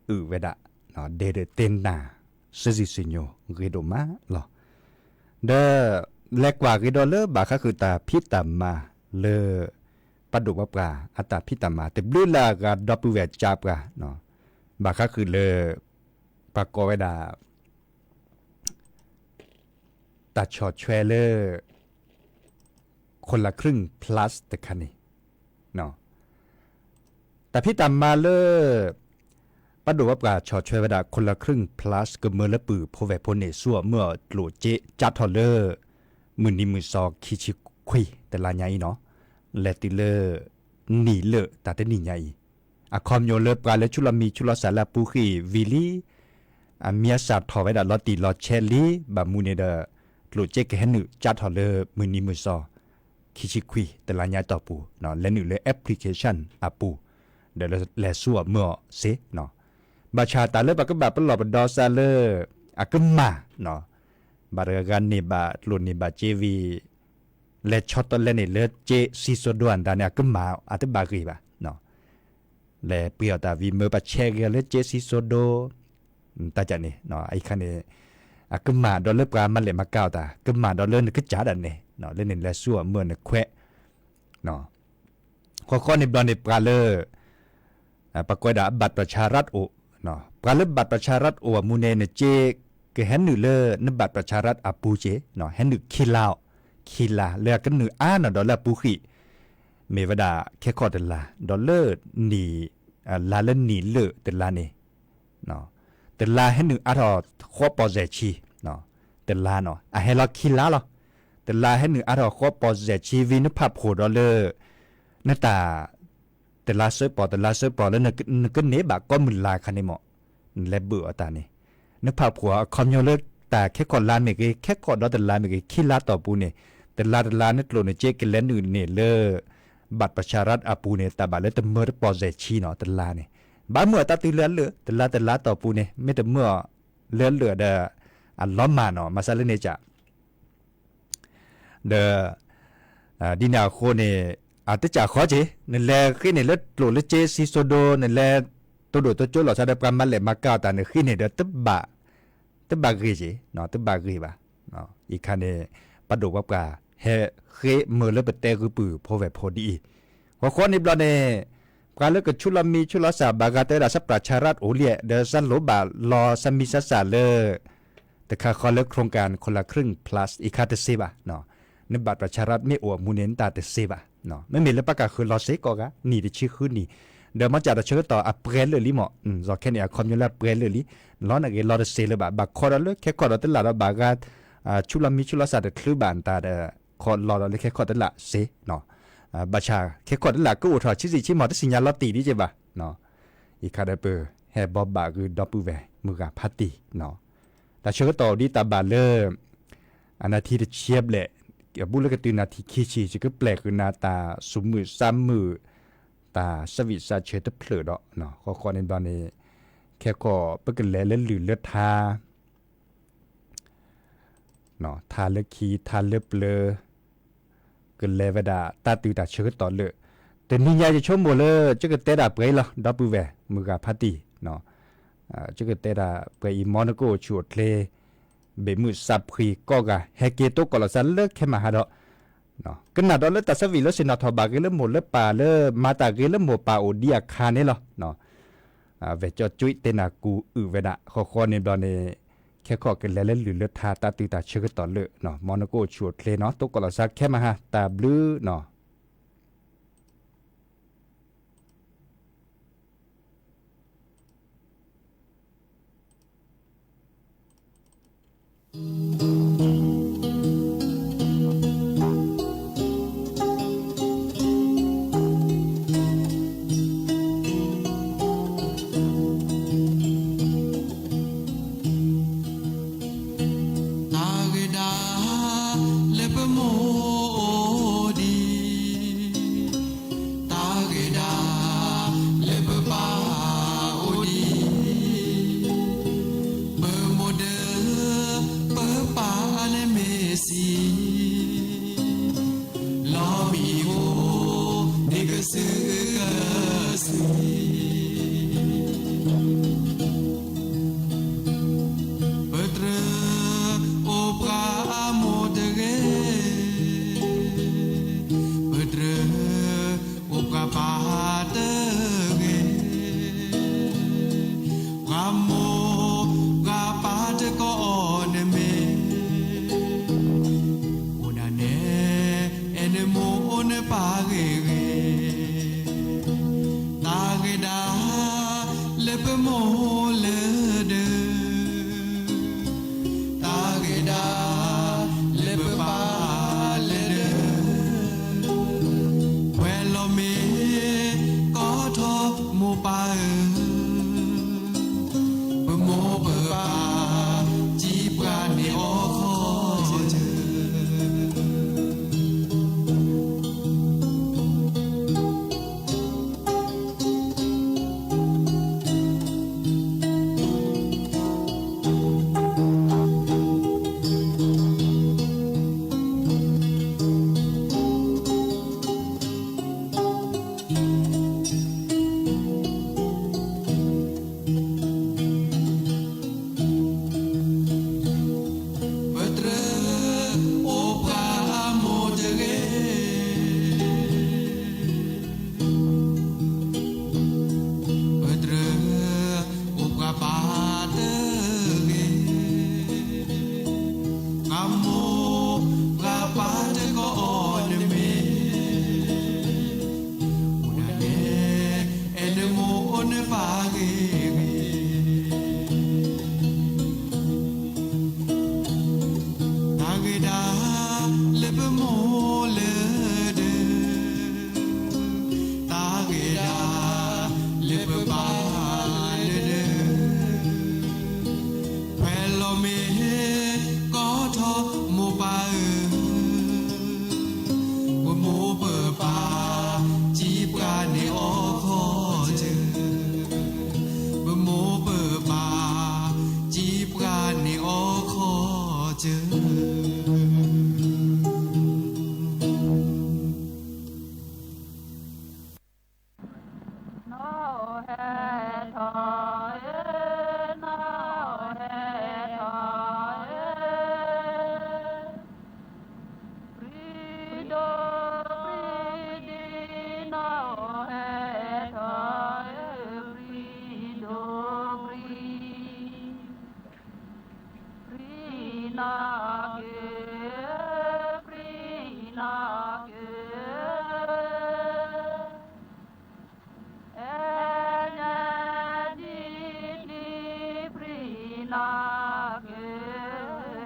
အုၣ်ဝဲဒၣ်, ဒဲဒၣ်တဲနၤ စ့ၢ်စ့ၢ်စ့ၢ်ညိဂ့ၤဒိၣ်မးလီၤ. ဒီး လဲၤကွၢ်က့ၤဒီးလၢဘၣ်ဃးဃုာ်တၢ်ဖံးတၢ်မၤလၢ ပှၤဒိၣ်ပှၤပှၢ်အတၢ်ဖံးတၢ်မၤ တဘျုးလၢအဂၤဒီပုၢ်ဝဲၢ်ကၠါပှၤ, ဘၣ်ဃးဃုာ်လၢ ပှၤကိးဝဲဒၣ် တၢ်ဆီၣ်ထွဲလၢ คนละครึ่ง plus တခါန့ၣ်, တၢ်ဖံးတၢ်မၤလၢ ပှၤဒိၣ်ပှၤပှၢ်ဆီၣ်ထွဲဝဲဒၣ် คนละครึ่ง plus ကမၢလၢပုၢ်ဖိဝဲၢ်ဖိန့ၣ် ဆူအီၤမၢအီၤကျိၣ်စ့ကၠါထီၣ်လၢ မုၢ်နံၤမုၢ်စီၤခံဆံခွံတလါညါအံၤနီၤ, လဲၤတုၤလၢ နံၤလၢာ်တၢ်တနံၤညါအံၤ, အခီပညီလၢပှၤလၢဆူၣ်လီၤမံဆူၣ်လီၤစၢ်လၢအပူၤဃံၢ်ဝံၤလံ အမံၤအစၢ်ထီၣ်ဝဲဒၣ်လီၤတံၢ်လီၤဆဲးလံ, ဘၣ်မနုၤန့ၣ်ဒီး ကျိၣ်စ့ကဟဲနုာ်ကၠါထီၣ်လၢမုၢ်နံၤမုၢ်စီၤ ခံဆံခွံတလါညါအတီၢ်ပူၤ, လဲၤနုာ်လၢ application အပူၤ, ဒီးလဲၤဆူအီၤမၢအီၤစ့ၢ်, ဘၣ်ဆၣ်တၢ်လၢပကဘၣ်ပလီၢ်ပဒီစးလၢ အကမၢ်, ဘၣ်တဂၤဂၤန့ၢ်ဘၣ်ကျိၣ်န့ၢ်ဘၣ်စ့ဝံၤ လဲၤဆီတလဲန့ၣ်လၢစ့စံစိဒိအတၢ်န့ၣ် အကမၢ်အတဘၣ်ဂ့ၤဘၣ် လဲၤပှ့ၤအီၣ်တၢ်ဝံၤမၢပှၤဆဲးဂ့ၤအီၤလၢစ့စံစိဒိ, တၢ်န့ၣ်, အံၤခါန့ၣ်, အကမၢ်ဒီးလၢပှၤမၤလဲၢ်မၤကၤအီၤတၢ်, ကမၢ်ဒီးလၢနကစၢ်ဒၣ်နဲ, လၢန့ၣ်လဲၤဆူအီၤမၢနခွဲး, ဃီဃီန့ၣ်ဘျီန့ၣ်ပှၤလၢ ပှၤကိးဝဲဒၣ်အ บัตรประชารัฐ အိၣ်, ပှၤလၢ บัตรประชารัฐ အိၣ်အမူန့ၣ် နစ့ကဟဲနုာ်လၢ န บัตรประชารัฐ အပူၤစ့ၢ်, ဟဲနုာ်ခံလါအီၤ, ခံလါလၢအကနုာ်အါနီၤဒီးလၢအပူၤဃံၢ်, မ့ၢ်ဝဲဒၣ်ခဲခီၣ်တလါ, ဒီးလၢနံၣ်, လါလၢနံၣ်လၢာ်တလါန့ၣ် တလါဟဲနုာ်အါထီၣ်ဃိးပီၢ်စဲၣ်ဆံ, တလါနီၤ အဟဲလီၤခံလါလီၤ, တလါဟဲနုာ်အါထီၣ်ဃိးပီၢ်စဲၣ်ဆံဝံၤနဖးဖှိၣ်ဒီးလၢ နတၢ် တလါဆၢပီၢ် တလါဆၢပီၢ်လၢနကန့ၢ်ဘၣ်ကိးမုၢ်လါခါန့ၣ်မး, နလဲၤဘၢၣ်အီၤတၢ်န့ၣ်, နဖးဖှိၣ်အခီပညီလၢတၢ်ခဲခီၣ်လါမ့ၢ်ဂ့ၤ ခဲခီၣ်ဒီးတလါမ့ၢ်ဂ့ၤ ခံလါတီၢ်ပူၤန့ၣ်, တလါတလါနကျိၣ်နစ့ကလဲၤနုာ်န့ၢ်လၢ บัตรประชารัฐ အပူၤန့ၣ် တၢ်ဘၣ်လၢတမၢတပီၢ်စဲၣ်ဆံနီၤ တလါန့ၣ်, ဘၣ်မၢအီၤတၢ်တုၤလၢအလၢာ် တလါတလါတီၢ်ပူၤန့ၣ် မ့ၢ်တမၢအီၤလၢအလၢာ်ဒီး အလီၤမၢ်နီၤ မၤစၢၤလၢန့ၣ်က ဒီး ဒ်န့ၣ်အဃိန့ၣ် အတကးဃီက့ၤ နလဲၤဃ့န့ၢ်လၢကျိၣ်လၢစ့စံစိဒိ နလဲၤတိၢ်ဒိၣ်တိစၢလီၤဆီဒီးပှၤမၤလဲၢ်မၤကၤအီၤတၢ် နဃ့န့ၢ်ဒီး တဘၣ်ဂ့ၤက့ၤ, တဘၣ်ဂ့ၤဘၣ်. အံၤခါန့ၣ် ပှၤဒိၣ်ပှၤပှၢ်ဟဲဃ့မၢလၢပတဲဂုၢ်ပုၢ်ဖိဝဲၢ်ဖိဒ်အံၤ, ဃီဃီန့ၣ်ဘျီန့ၣ် ပှၤလၢကဆူၣ်လီၤမံဆူၣ်လီၤစၢ်ဘၣ်ဂၤတဲဝဲဒၣ် စးပၢၢ်ဆါရၣ်အိၣ်လံ ဒီးစးလိၣ်ဘၣ်လီၤစးမံစးစၢ်လၢ တခါဃီလၢ โครงการคนละครึ่ง plus အံၤခါတသ့ဘၣ်, နဘၣ်ပၢၢ်ဆါရၣ်မ့ၢ်အိၣ်အမူန့ၣ် နတၢ်တသ့ဘၣ်. မ့မ့ၢ်လၢပကဃုလီၤစ့ၢ်ကီးဂၤ နံၣ်တဆံဃုနံၣ်, ဒီးမ့ၢ်စးတၢ်ဆၢကတီၢ်အပှဲၤလၢာ်လံမး, ယီၤခဲန့ၣ် အခီပညီလၢအပှဲၤလၢာ်လံ, လီၤနဂ့ၤလီၤတသ့လၢၤဘၣ်, ဘၣ်ခီဒီးလၢခဲခီၣ်ဒီးတလၣ်ဒီးဘၣ်ဂၤ ဆူၣ်လီၤမံဆူၣ်လီၤစၢ်တချုးဘၣ်နတၢ်ဒီး ခီလီၤဒီးလၢခဲခီၣ်တလၣ်စ့, ဘၣ်ဆၣ်ခဲခီၣ်တလၣ်ကအိၣ်ထီၣ်ဆံးဆံးဆံးမး တသ့ၣ်ညါလီၤတံၢ်ဒ်က့ၤဘၣ်. အံၤခါဒီးပဟဲဘီဘၣ်ဂုၢ်ဒီပုၢ်ဝဲၢ်မုၢ်ဂၤဖးတံၢ်, တၢ်ဆၢကတီၢ်ဒ်တၢ်ဘၣ်လၢ အနၢ်ထံတဆံဘျဲၣ်, အဘူးလၢကတုၤနၢ်ထံခံဆံ ယကပျဲၢ်ဃုာ်နၤတၢ်သူၣ်မုာ်သးမုာ်, တၢ်ဆၢဝံၣ်စးဆၢတဖျၢၣ်ဒီး, ဃီဃီန့ၣ်ဘျီန့ၣ်, ခဲခီၣ်ပကလဲၤလၢလုၢ်လၢထါ ထါလၢခံ ထါလၢပျၢၤ, ကလဲၤဝဲဒၣ်တၢ်တုၤတၢ်ဆၢကတီၢ်လၢာ်, တနံၤညါယဆိကမိၣ်လၢ ယကတဲဒၣ်ပှဲၤအံၤလီၤ ဒီပုၢ်ဝဲၢ်မုၢ်ဂၤဖးတံၢ်, ယကတဲဒၣ်ပှဲၤအံၤ မ်နကအိၣ်ဆူၣ်အိၣ်ချ့, ဘ့ၣ်မုၢ်စးဖှံကိးဂၤ ဟဲက့ၤတိကိးလီၤသးလၢခဲမဟါဒီး ကနၣ်ဒီးလၢတၢ်ဆၢဝံၣ်လၢဆ့ၣ်နီၤထီၣ်ဘၣ်ဂ့ၤလၢမိၢ်လၢပၢ်လၢမၤတၢ်ဂ့ၤလၢမိၢ်ပၢ်အိၣ်ဒံးအခါန့ၣ်လီၤ. ဝဲၢ်ကၠီကၠူတဲနၢ်ကူအုၣ်ဝဲဒၣ် ဃီဃီန့ၣ်ဘျီန့ၣ်, ခဲခီၣ်ကလဲၤလၢလုၢ်လၢထါတၢ်တုၤတၢ်ဆၢကတီၢ်လၢာ်, မ်နကအိၣ်ဆူၣ်အိၣ်ချ့နီၤ တိကိးလီၤသးခဲမဟါ တၢ်ဘျုးနီၤ. နီၢ်က့ၤ, ပြံနီၢ်က့ၤ, အဲညါဒ်တံၤ ပြံနီၢ်က့ၤ,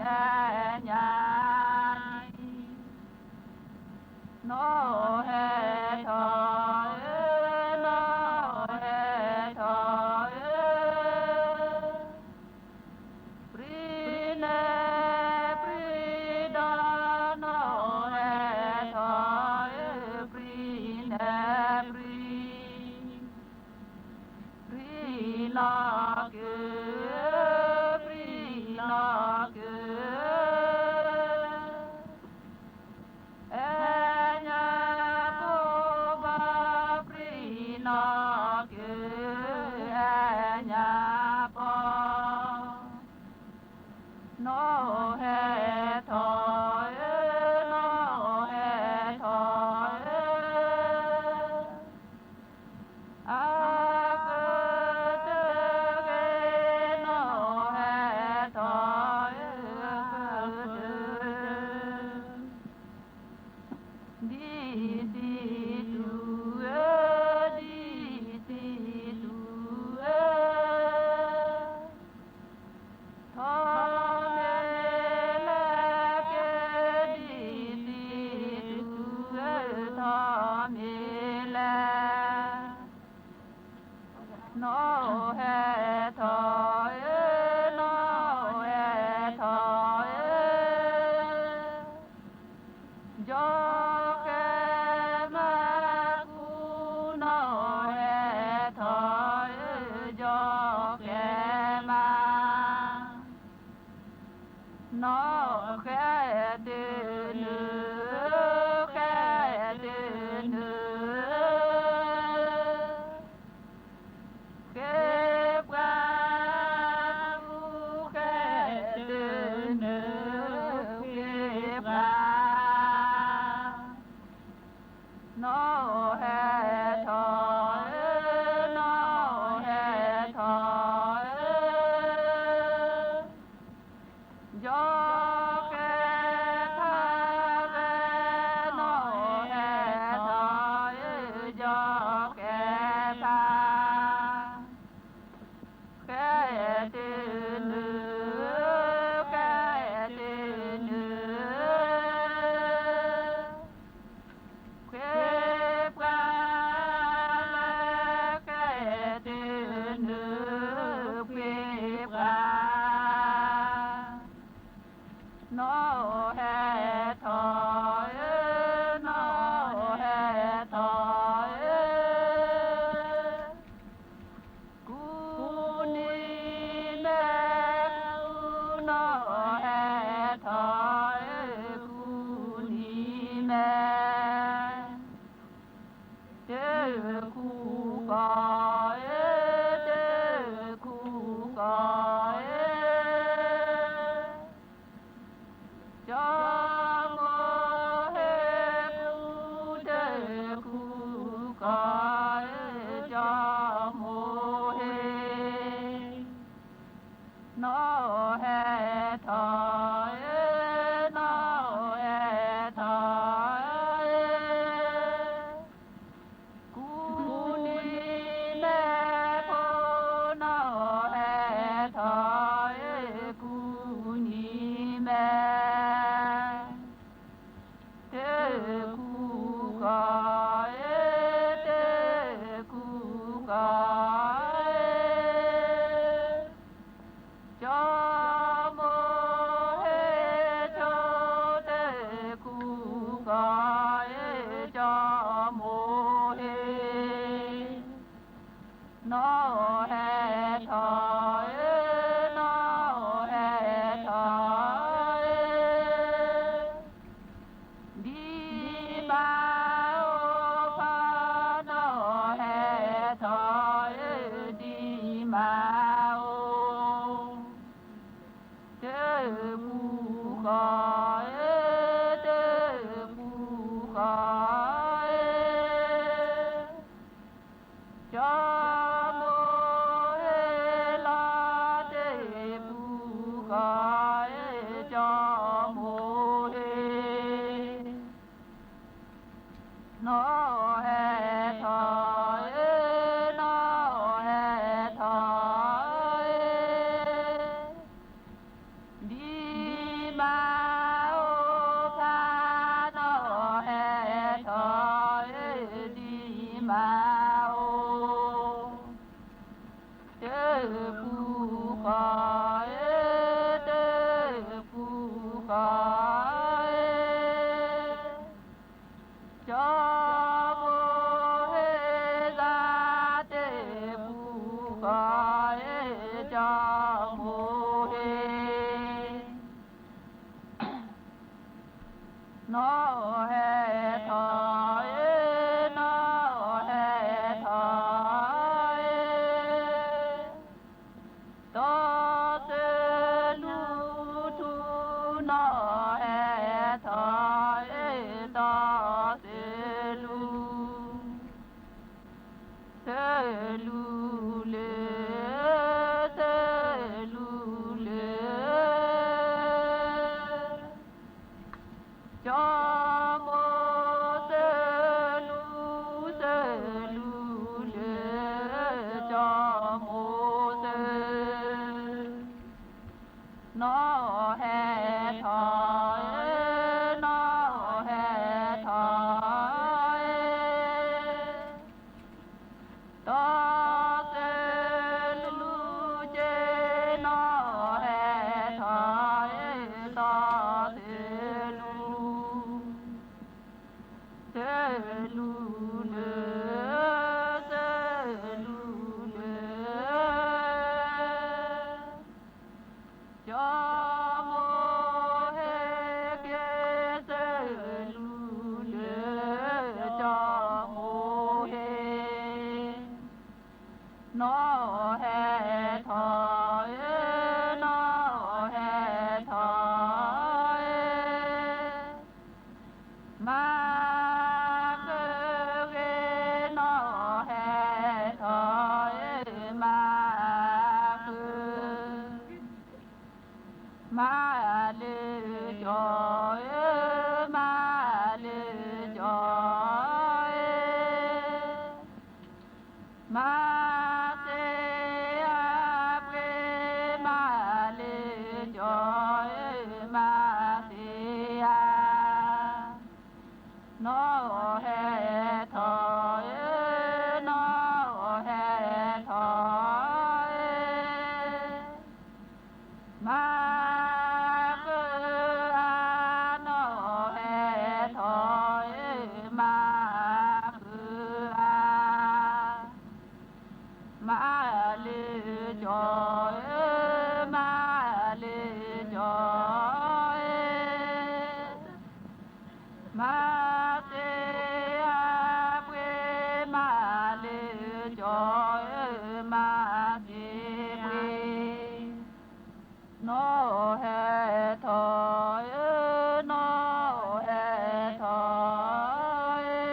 အဲညါဒ် နီၢ်ဟဲထီၣ်ဧၢ, နီၢ်ဟဲထီၣ်ဧၢ, ပြံနဲပြံဒီး နီၢ်ဟဲထီၣ်ဧၢ, ပြံနဲပြံ, ပြံနီၢ်က့ၤ, ပြံနီၢ်က့ၤ အဲညါပီၤဘၣ် ပြံနီၢ်က့ၤ, အဲညါပီၤ, နီၢ်ဟဲထီၣ်ဧၢ, နီၢ်ဟဲထီၣ်ဧၢ, အကတၢၢ်ဂ့ၤ နီၢ်ဟဲထီၣ်ဧၢ, အကတၢၢ် ဒ်တံၤတူၢ်ဧၢ, ဒ်တံၤတူၢ်ဧၢ, ထီၣ်မ့ၢ်လဲၣ်က့ၤ ဒ်တံၤတူၢ်ဧၢ, ထီၣ်မ့ၢ်လဲၣ် နီၢ်ဟဲထီၣ်ဧၢ, နီၢ်ဟဲထီၣ်ဧၢ, ယီၢ်ကဲမါကူ, နီၢ်ဟဲထီၣ်ဧၢ, ယီၢ်ကဲမါ နီၢ်ဃဲတနုၤ, ဃဲတနုၤ, ဃ့ပှၤကူ, ဃဲတနုၤ, ဃ့ပှၤ နီၢ်ဟဲထီၣ်ဧၢ, နီၢ်ဟဲထီၣ်ဧၢ, ယီၢ်ကဲဖးဝဲ, နီၢ်ဟဲထီၣ်ဧၢ, ယီၢ်ကဲဖး ဃဲတနုၤ, ဃဲတနုၤ, ဃ့ပှၤလၢဃဲတနုၤ, ဃ့ပှၤ နီၢ်ဟဲထီၣ်ဧၢ, နီၢ်ဟဲထီၣ်ဧၢ, ကူနံၤမဲ, ကူနီၢ်ဟဲထီၣ်ဧၢ, ကူနံၤမဲ, တကူကီၢ်ဧၢ, တကူကီၢ်ဧၢ ကၠီမိၤဟ့ၣ်ကူ, တကူကီၢ်ဧၢ, ကၠီမိၤဟ့ၣ်, နီၢ်ဟဲထီၣ်ဧၢ, နီၢ်ဟဲထီၣ်ဧၢ ကူနံၤမဲဖိ, နီၢ်ဟဲထီၣ်ဧၢ, ကူနံၤမဲ, တကူကီၢ်ဧၢ, တကူကီၢ်ဧၢ ကၠီမိၤဟ့ၣ်ကၠီ, တကူကီၢ်ဧၢ, ကၠီမိၤဟ့ၣ်, နီၢ်ဟဲထီၣ်ဧၢ, နီၢ်ဟဲထီၣ်ဧၢ ဒံမါအိၣ်ဖီ, နီၢ်ဟဲထီၣ်ဧၢ, ဒံမါအိၣ်, တကူကီၢ်ဧၢ, တကူကီၢ်ဧၢ ကၠီမိၤဟ့ၣ်လီၤ, တကူကီၢ်ဧၢ, ကၠီ နီၢ်ဟဲထီၣ်ဧၢ, နီၢ်ဟဲထီၣ်ဧၢ, တီၢ်သ့ၣ်လူၤက့ၤ, နီၢ်ဟဲထီၣ်ဧၢ, တီၢ်သ့ၣ်လူၤ, သ့ၣ်လူၤလၢ, သ့ၣ်လူၤလၢ ကၠီမိၢ်ဟ့ၣ်က့ၤ, သ့ၣ်လူၤလၢကၠီမိၢ်ဟ့ၣ်, နီၢ်ဟဲထီၣ်ဧၢ, နီၢ်ဟဲထီၣ်ဧၢ, မၤဃုာ်ဂ့ၤ, နီၢ်ဟဲထီၣ်ဧၢ, မၤဃုာ် မၤလၢကၠီဧၢ, မၤလၢကၠီဧၢ, မၤသ့အပှ့ၤ, မၤလၢကၠီဧၢ, မၤသ့အ နီၢ်ဟဲထီၣ်ဧၢ, နီၢ်ဟဲ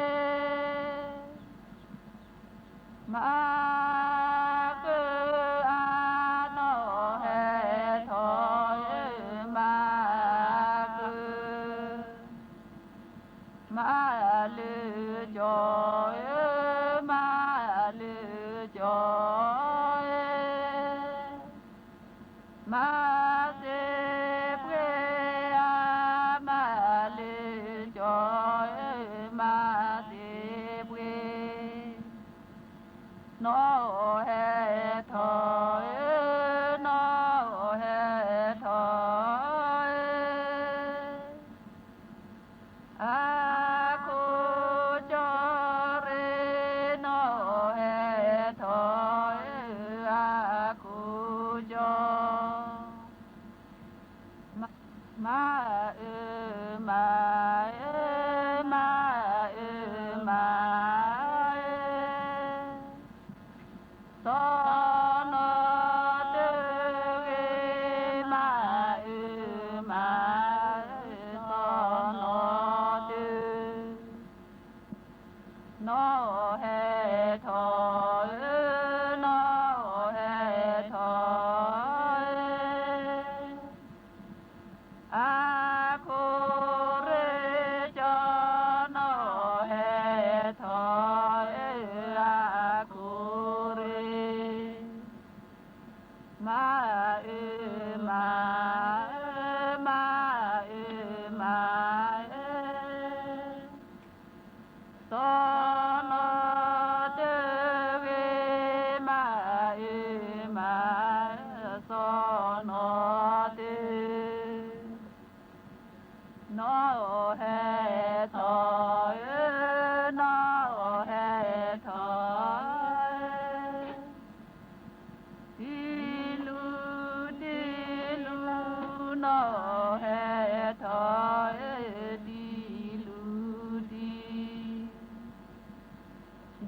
ထီၣ်ဧၢ, မၤဃုာ်အါ, နီၢ်ဟဲထီၣ်ဧၢ, မၤဃုာ်အါ, မၤလၢကၠီဧၢ, မၤလၢကၠီဧၢ, မၤသ့အပှ့ၤ, မၤလၢကၠီဧၢ, မၤသ့ပှ့ၤ, နီၢ်ဟဲထီၣ်ဧၢ, နီၢ်ဟဲထီၣ်ဧၢ, မၤဃုာ်အါ, နီၢ်ဟဲထီၣ်ဧၢ, မၤဃုာ်, မၤလၢကၠီဧၢ, မၤလၢကၠီဧၢ, မၤသ့ပှ့ၤအါ, မၤလၢကၠီဧၢ, မၤသ့ပှ့ၤ, နီၢ်ဟဲထီၣ်ဧၢ, နီၢ်ဟဲထီၣ်ဧၢ, အခိၣ်ကၠီရ့, နီၢ်ဟဲထီၣ်ဧၢ, အခိၣ်ကၠီ မၤအၢမၤအၢ, မၤအၢမၤအၢ, စီၤနီၤတဂ့ၤ, မၤအၢမၤအၢ, စီၤနီၤတဂ့ၤ, နီၢ်ဟဲထီၣ်ဧၢ, နီၢ်ဟဲထီၣ်ဧၢ, အခိၣ်ရ့ကၠီ, နီၢ်ဟဲထီၣ်ဧၢ, အခိၣ်ရ့ မၤအၢမၤအၢ, မၤအၢမၤအၢ, စီၤနီၤတဂ့ၤ, မၤအၢမၤအၢ, စီၤနီၤတဂ့ၤ, နီၢ်ဟဲထီၣ်ဧၢ, နီၢ်ဟဲထီၣ်ဧၢ, တံၤလူၤတံၤလူၤ, နီၢ်ဟဲထီၣ်ဧၢ, တံၤလူၤတံၤ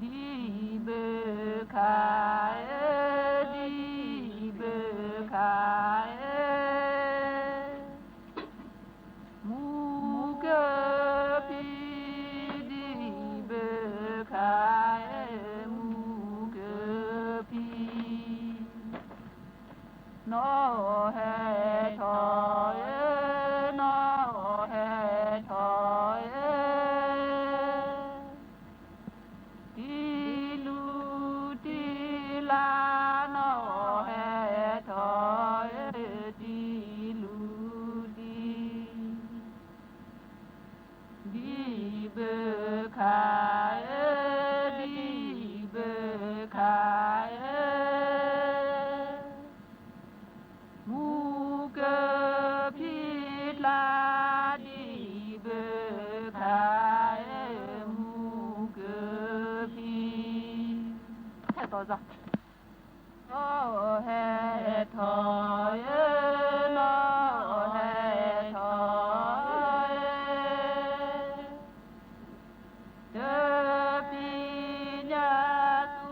ဒံၣ်ဘၢခါဧၢ, ဒံၣ်ဘၢခါဧၢ, မူကဖံး, ဒံၣ်ဘၢခါဧၢ, မူကဖံး နီၢ်ဟဲထီၣ်ဧၢ, နီၢ်ဟဲထီၣ်ဧၢ, တံၤလူၤတံၤလါ, နီၢ်ဟဲထီၣ်ဧၢ, တံၤ နီၢ်ဟဲထီၣ်ဧၢ, နီၢ်ဟဲထီၣ်ဧၢ, တပံညါသူ,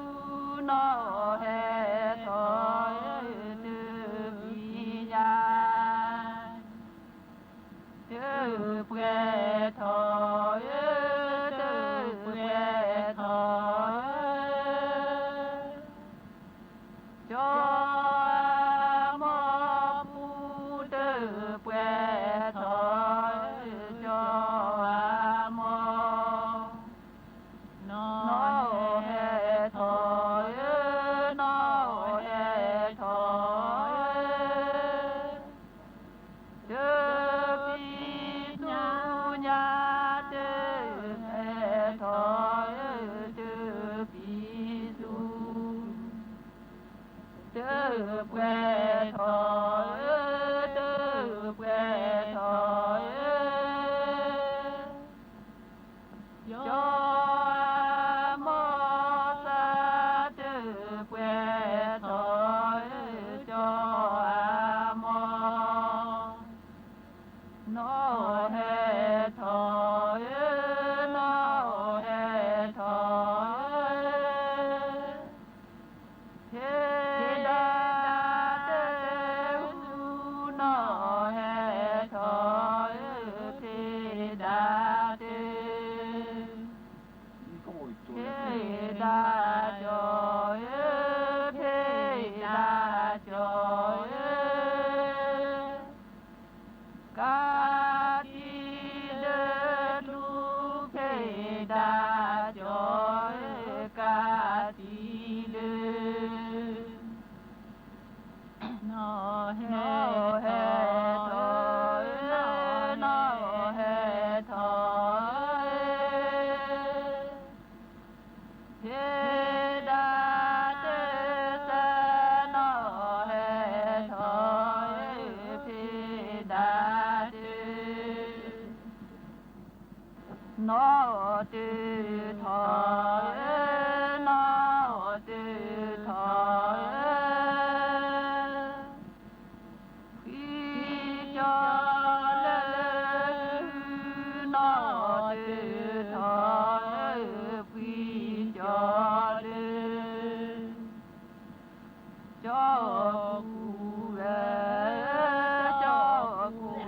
နီၢ်ဟဲထီၣ်ဧၢ, တပံညါ တပှဲၤထီၣ်ဧၢ, တပှဲၤထီၣ်ဧၢ, ကၠီအမိၢ်ပူၤ တပှဲၤထီၣ်ဧၢ, ကၠီအမိၢ်, နီၢ်ဟဲထီၣ်ဧၢ, နီၢ်ဟဲထီၣ်ဧၢ တပံသူညါ, တဟဲထီၣ်ဧၢ, တပံသူ, တပှဲၤထီၣ်ဧၢ, တပှဲၤထီၣ်ဧၢ ကၠီအမိၢ်သး တပှဲၤထီၣ်ဧၢ, ကၠီအမိၢ်, နီၢ်ဟဲထီၣ်ဧၢ, နီၢ်ဟဲထီၣ်ဧၢ, ဖံးဒၣ်တၢ်ဟူ, နီၢ်ဟဲထီၣ်ဧၢ, ဖံးဒၣ်တၢ် ဖံးဒၣ်ကၠီဧၢ, ဖံးဒၣ်ကၠီဧၢ, ကးတံာ်လၢထူ, ဖံးဒၣ်ကၠီဧၢ, ကးတံာ်လၢ နီၢ်ဟဲထီၣ်ဧၢ, နီၢ်ဟဲထီၣ်ဧၢ, ဖံးဒၣ်တၢ်သး, နီၢ်ဟဲထီၣ်ဧၢ, ဖံးဒၣ်တၢ် နီၢ်တထီၣ်ဧၢ, နီၢ်တထီၣ်ဧၢ, ဖှံကၠီလၢ, နီၢ်တထီၣ်ဧၢ, ဖှံကၠီလၢ ကၠီကူဝဲ, ကၠီကူဝဲ, တုၤဃာ်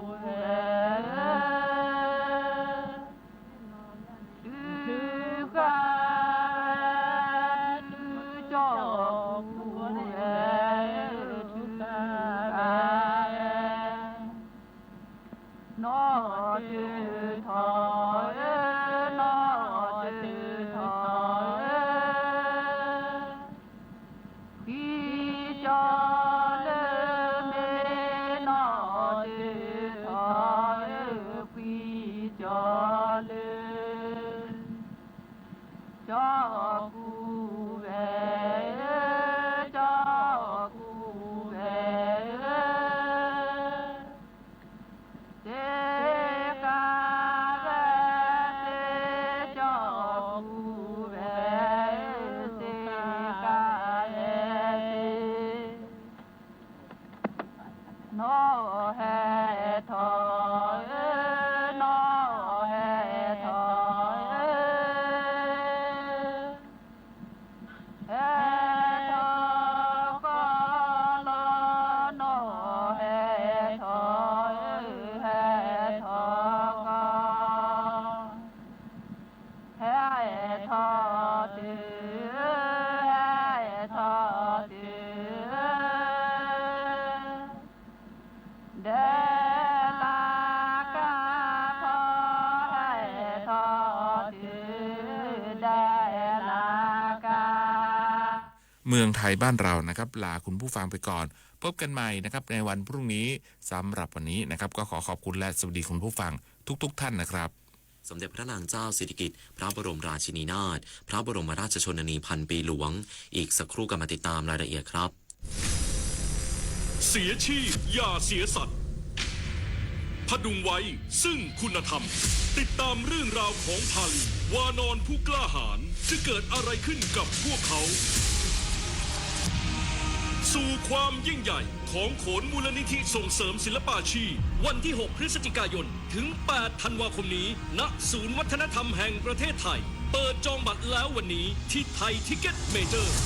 ဝဲ, တုၤကၠီကူဝဲ, တုၤဃာ်ဝဲ နီၢ်တထီၣ်ဧၢ, နီၢ်တထီၣ်ဧၢ, ဖှံကၠီလၢမ့ၢ်, နီၢ်တထီၣ်ဧၢ, ဖှံကၠီလၢ ကၠီကူဝဲ, ကၠီကူဝဲ, တကးဝဲ, တကၠီကူဝဲ, တကးဝဲ, တ နီၢ်ဟဲထီၣ်ဧၢ, နီၢ်ဟဲထီၣ်ဧၢ, ဟဲထီၣ်ကီးလီၤ, နီၢ်ဟဲထီၣ်ဧၢ, ဟဲထီၣ်ကီး ဟဲထီၣ်တုၤ, ဟဲထီၣ်တုၤ, ဒဲလၢကါထီၣ်, ဟဲထီၣ်တုၤ, ဒဲလၢကါ เมืองไทยบ้านเรานะครับ ลาคุณผู้ฟังไปก่อน พบกันใหม่นะครับในวันพรุ่งนี้ สำหรับวันนี้นะครับ ก็ขอขอบคุณและสวัสดีคุณผู้ฟังทุกๆท่านนะครับ สมเด็จพระนางเจ้าสิริกิติ์ พระบรมราชินีนาถ พระบรมราชชนนีพันปีหลวง อีกสักครู่กลับมาติดตามรายละเอียดครับ เสียชีพอย่าเสียสัตว์ ผดุงไว้ซึ่งคุณธรรม ติดตามเรื่องราวของพาลี วานรผู้กล้าหาญ จะเกิดอะไรขึ้นกับพวกเขา สู่ความยิ่งใหญ่ของโขนมูลนิธิส่งเสริมศิลปาชีพ วันที่ หก พฤศจิกายน ถึง แปด ธันวาคมนี้ ณ ศูนย์วัฒนธรรมแห่งประเทศไทย เปิดจองบัตรแล้ววันนี้ที่ไทยทิกเก็ตเมเจอร์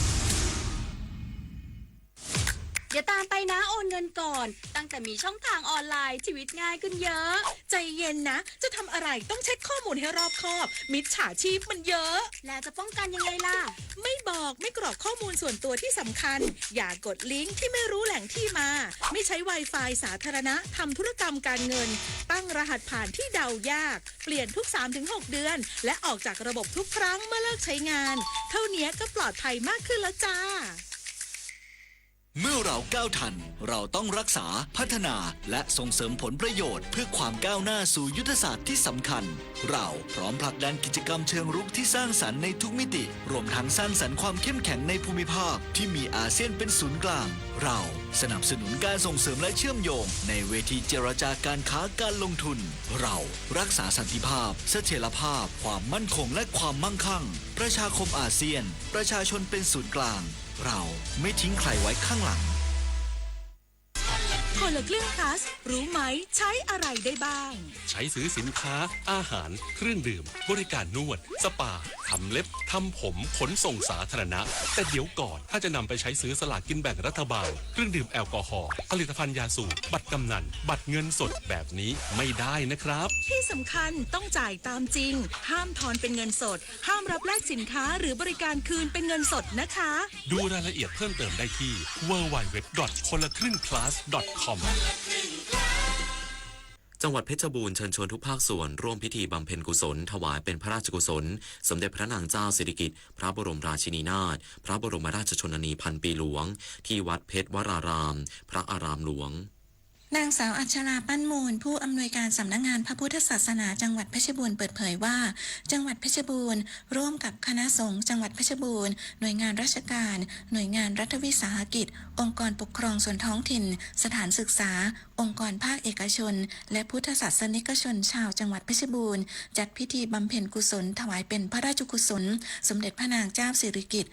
เดี๋ยวตามไปนะ โอนเงินก่อน ตั้งแต่มีช่องทางออนไลน์ ชีวิตง่ายขึ้นเยอะ ใจเย็นนะ จะทำอะไรต้องเช็คข้อมูลให้รอบคอบ มิจฉาชีพมันเยอะ แล้วจะป้องกันยังไงล่ะ ไม่บอก ไม่กรอกข้อมูลส่วนตัวที่สำคัญ อย่ากดลิงก์ที่ไม่รู้แหล่งที่มา ไม่ใช้ Wi-Fi สาธารณะ ทำธุรกรรมการเงิน ตั้งรหัสผ่านที่เดายาก เปลี่ยนทุก สามถึงหก เดือน และออกจากระบบทุกครั้งเมื่อเลิกใช้งาน เท่านี้ก็ปลอดภัยมากขึ้นแล้วจ้า เมื่อเราก้าวทัน เราต้องรักษา พัฒนา และส่งเสริมผลประโยชน์ เพื่อความก้าวหน้าสู่ยุทธศาสตร์ที่สำคัญ เราพร้อมผลักดันกิจกรรมเชิงรุกที่สร้างสรรค์ในทุกมิติ รวมทั้งสร้างสรรค์ความเข้มแข็งในภูมิภาคที่มีอาเซียนเป็นศูนย์กลาง เราสนับสนุนการส่งเสริมและเชื่อมโยงในเวทีเจรจาการค้าการลงทุน เรารักษาสันติภาพ เสถียรภาพ ความมั่นคงและความมั่งคั่ง ประชาคมอาเซียน ประชาชนเป็นศูนย์กลาง เราไม่ทิ้งใครไว้ข้างหลัง คนละครึ่ง plus รู้ไหม ใช้อะไรได้บ้าง ใช้ซื้อสินค้า อาหาร เครื่องดื่ม บริการนวด สปา ทำเล็บ ทำผม ขนส่งสาธารณะ แต่เดี๋ยวก่อน ถ้าจะนำไปใช้ซื้อสลากกินแบ่งรัฐบาล เครื่องดื่มแอลกอฮอล์ ผลิตภัณฑ์ยาสูบ บัตรกำนัล บัตรเงินสดแบบนี้ไม่ได้นะครับ ที่สำคัญต้องจ่ายตามจริง ห้ามทอนเป็นเงินสด ห้ามรับแลกสินค้าหรือบริการคืนเป็นเงินสดนะคะ ดูรายละเอียดเพิ่มเติมได้ที่ ดับเบิลยู ดับเบิลยู ดับเบิลยู ดอท คนละครึ่ง พลัส ดอท คอม จังหวัดเพชรบูรณ์เชิญชวนทุกภาคส่วนร่วมพิธีบำเพ็ญกุศลถวายเป็นพระราชกุศล สมเด็จพระนางเจ้าสิริกิติ์ พระบรมราชินีนาถ พระบรมราชชนนีพันปีหลวง ที่วัดเพชรวราราม พระอารามหลวง นางสาวอัชรา ปั้นมูล ผู้อำนวยการสำนักงานพระพุทธศาสนาจังหวัดเพชรบูรณ์เปิดเผยว่า จังหวัดเพชรบูรณ์ร่วมกับคณะสงฆ์จังหวัดเพชรบูรณ์ หน่วยงานราชการ หน่วยงานรัฐวิสาหกิจ องค์กรปกครองส่วนท้องถิ่น สถานศึกษา องค์กรภาคเอกชน และพุทธศาสนิกชนชาวจังหวัดเพชรบูรณ์ จัดพิธีบำเพ็ญกุศลถวายเป็นพระราชกุศล สมเด็จพระนางเจ้าสิริกิติ์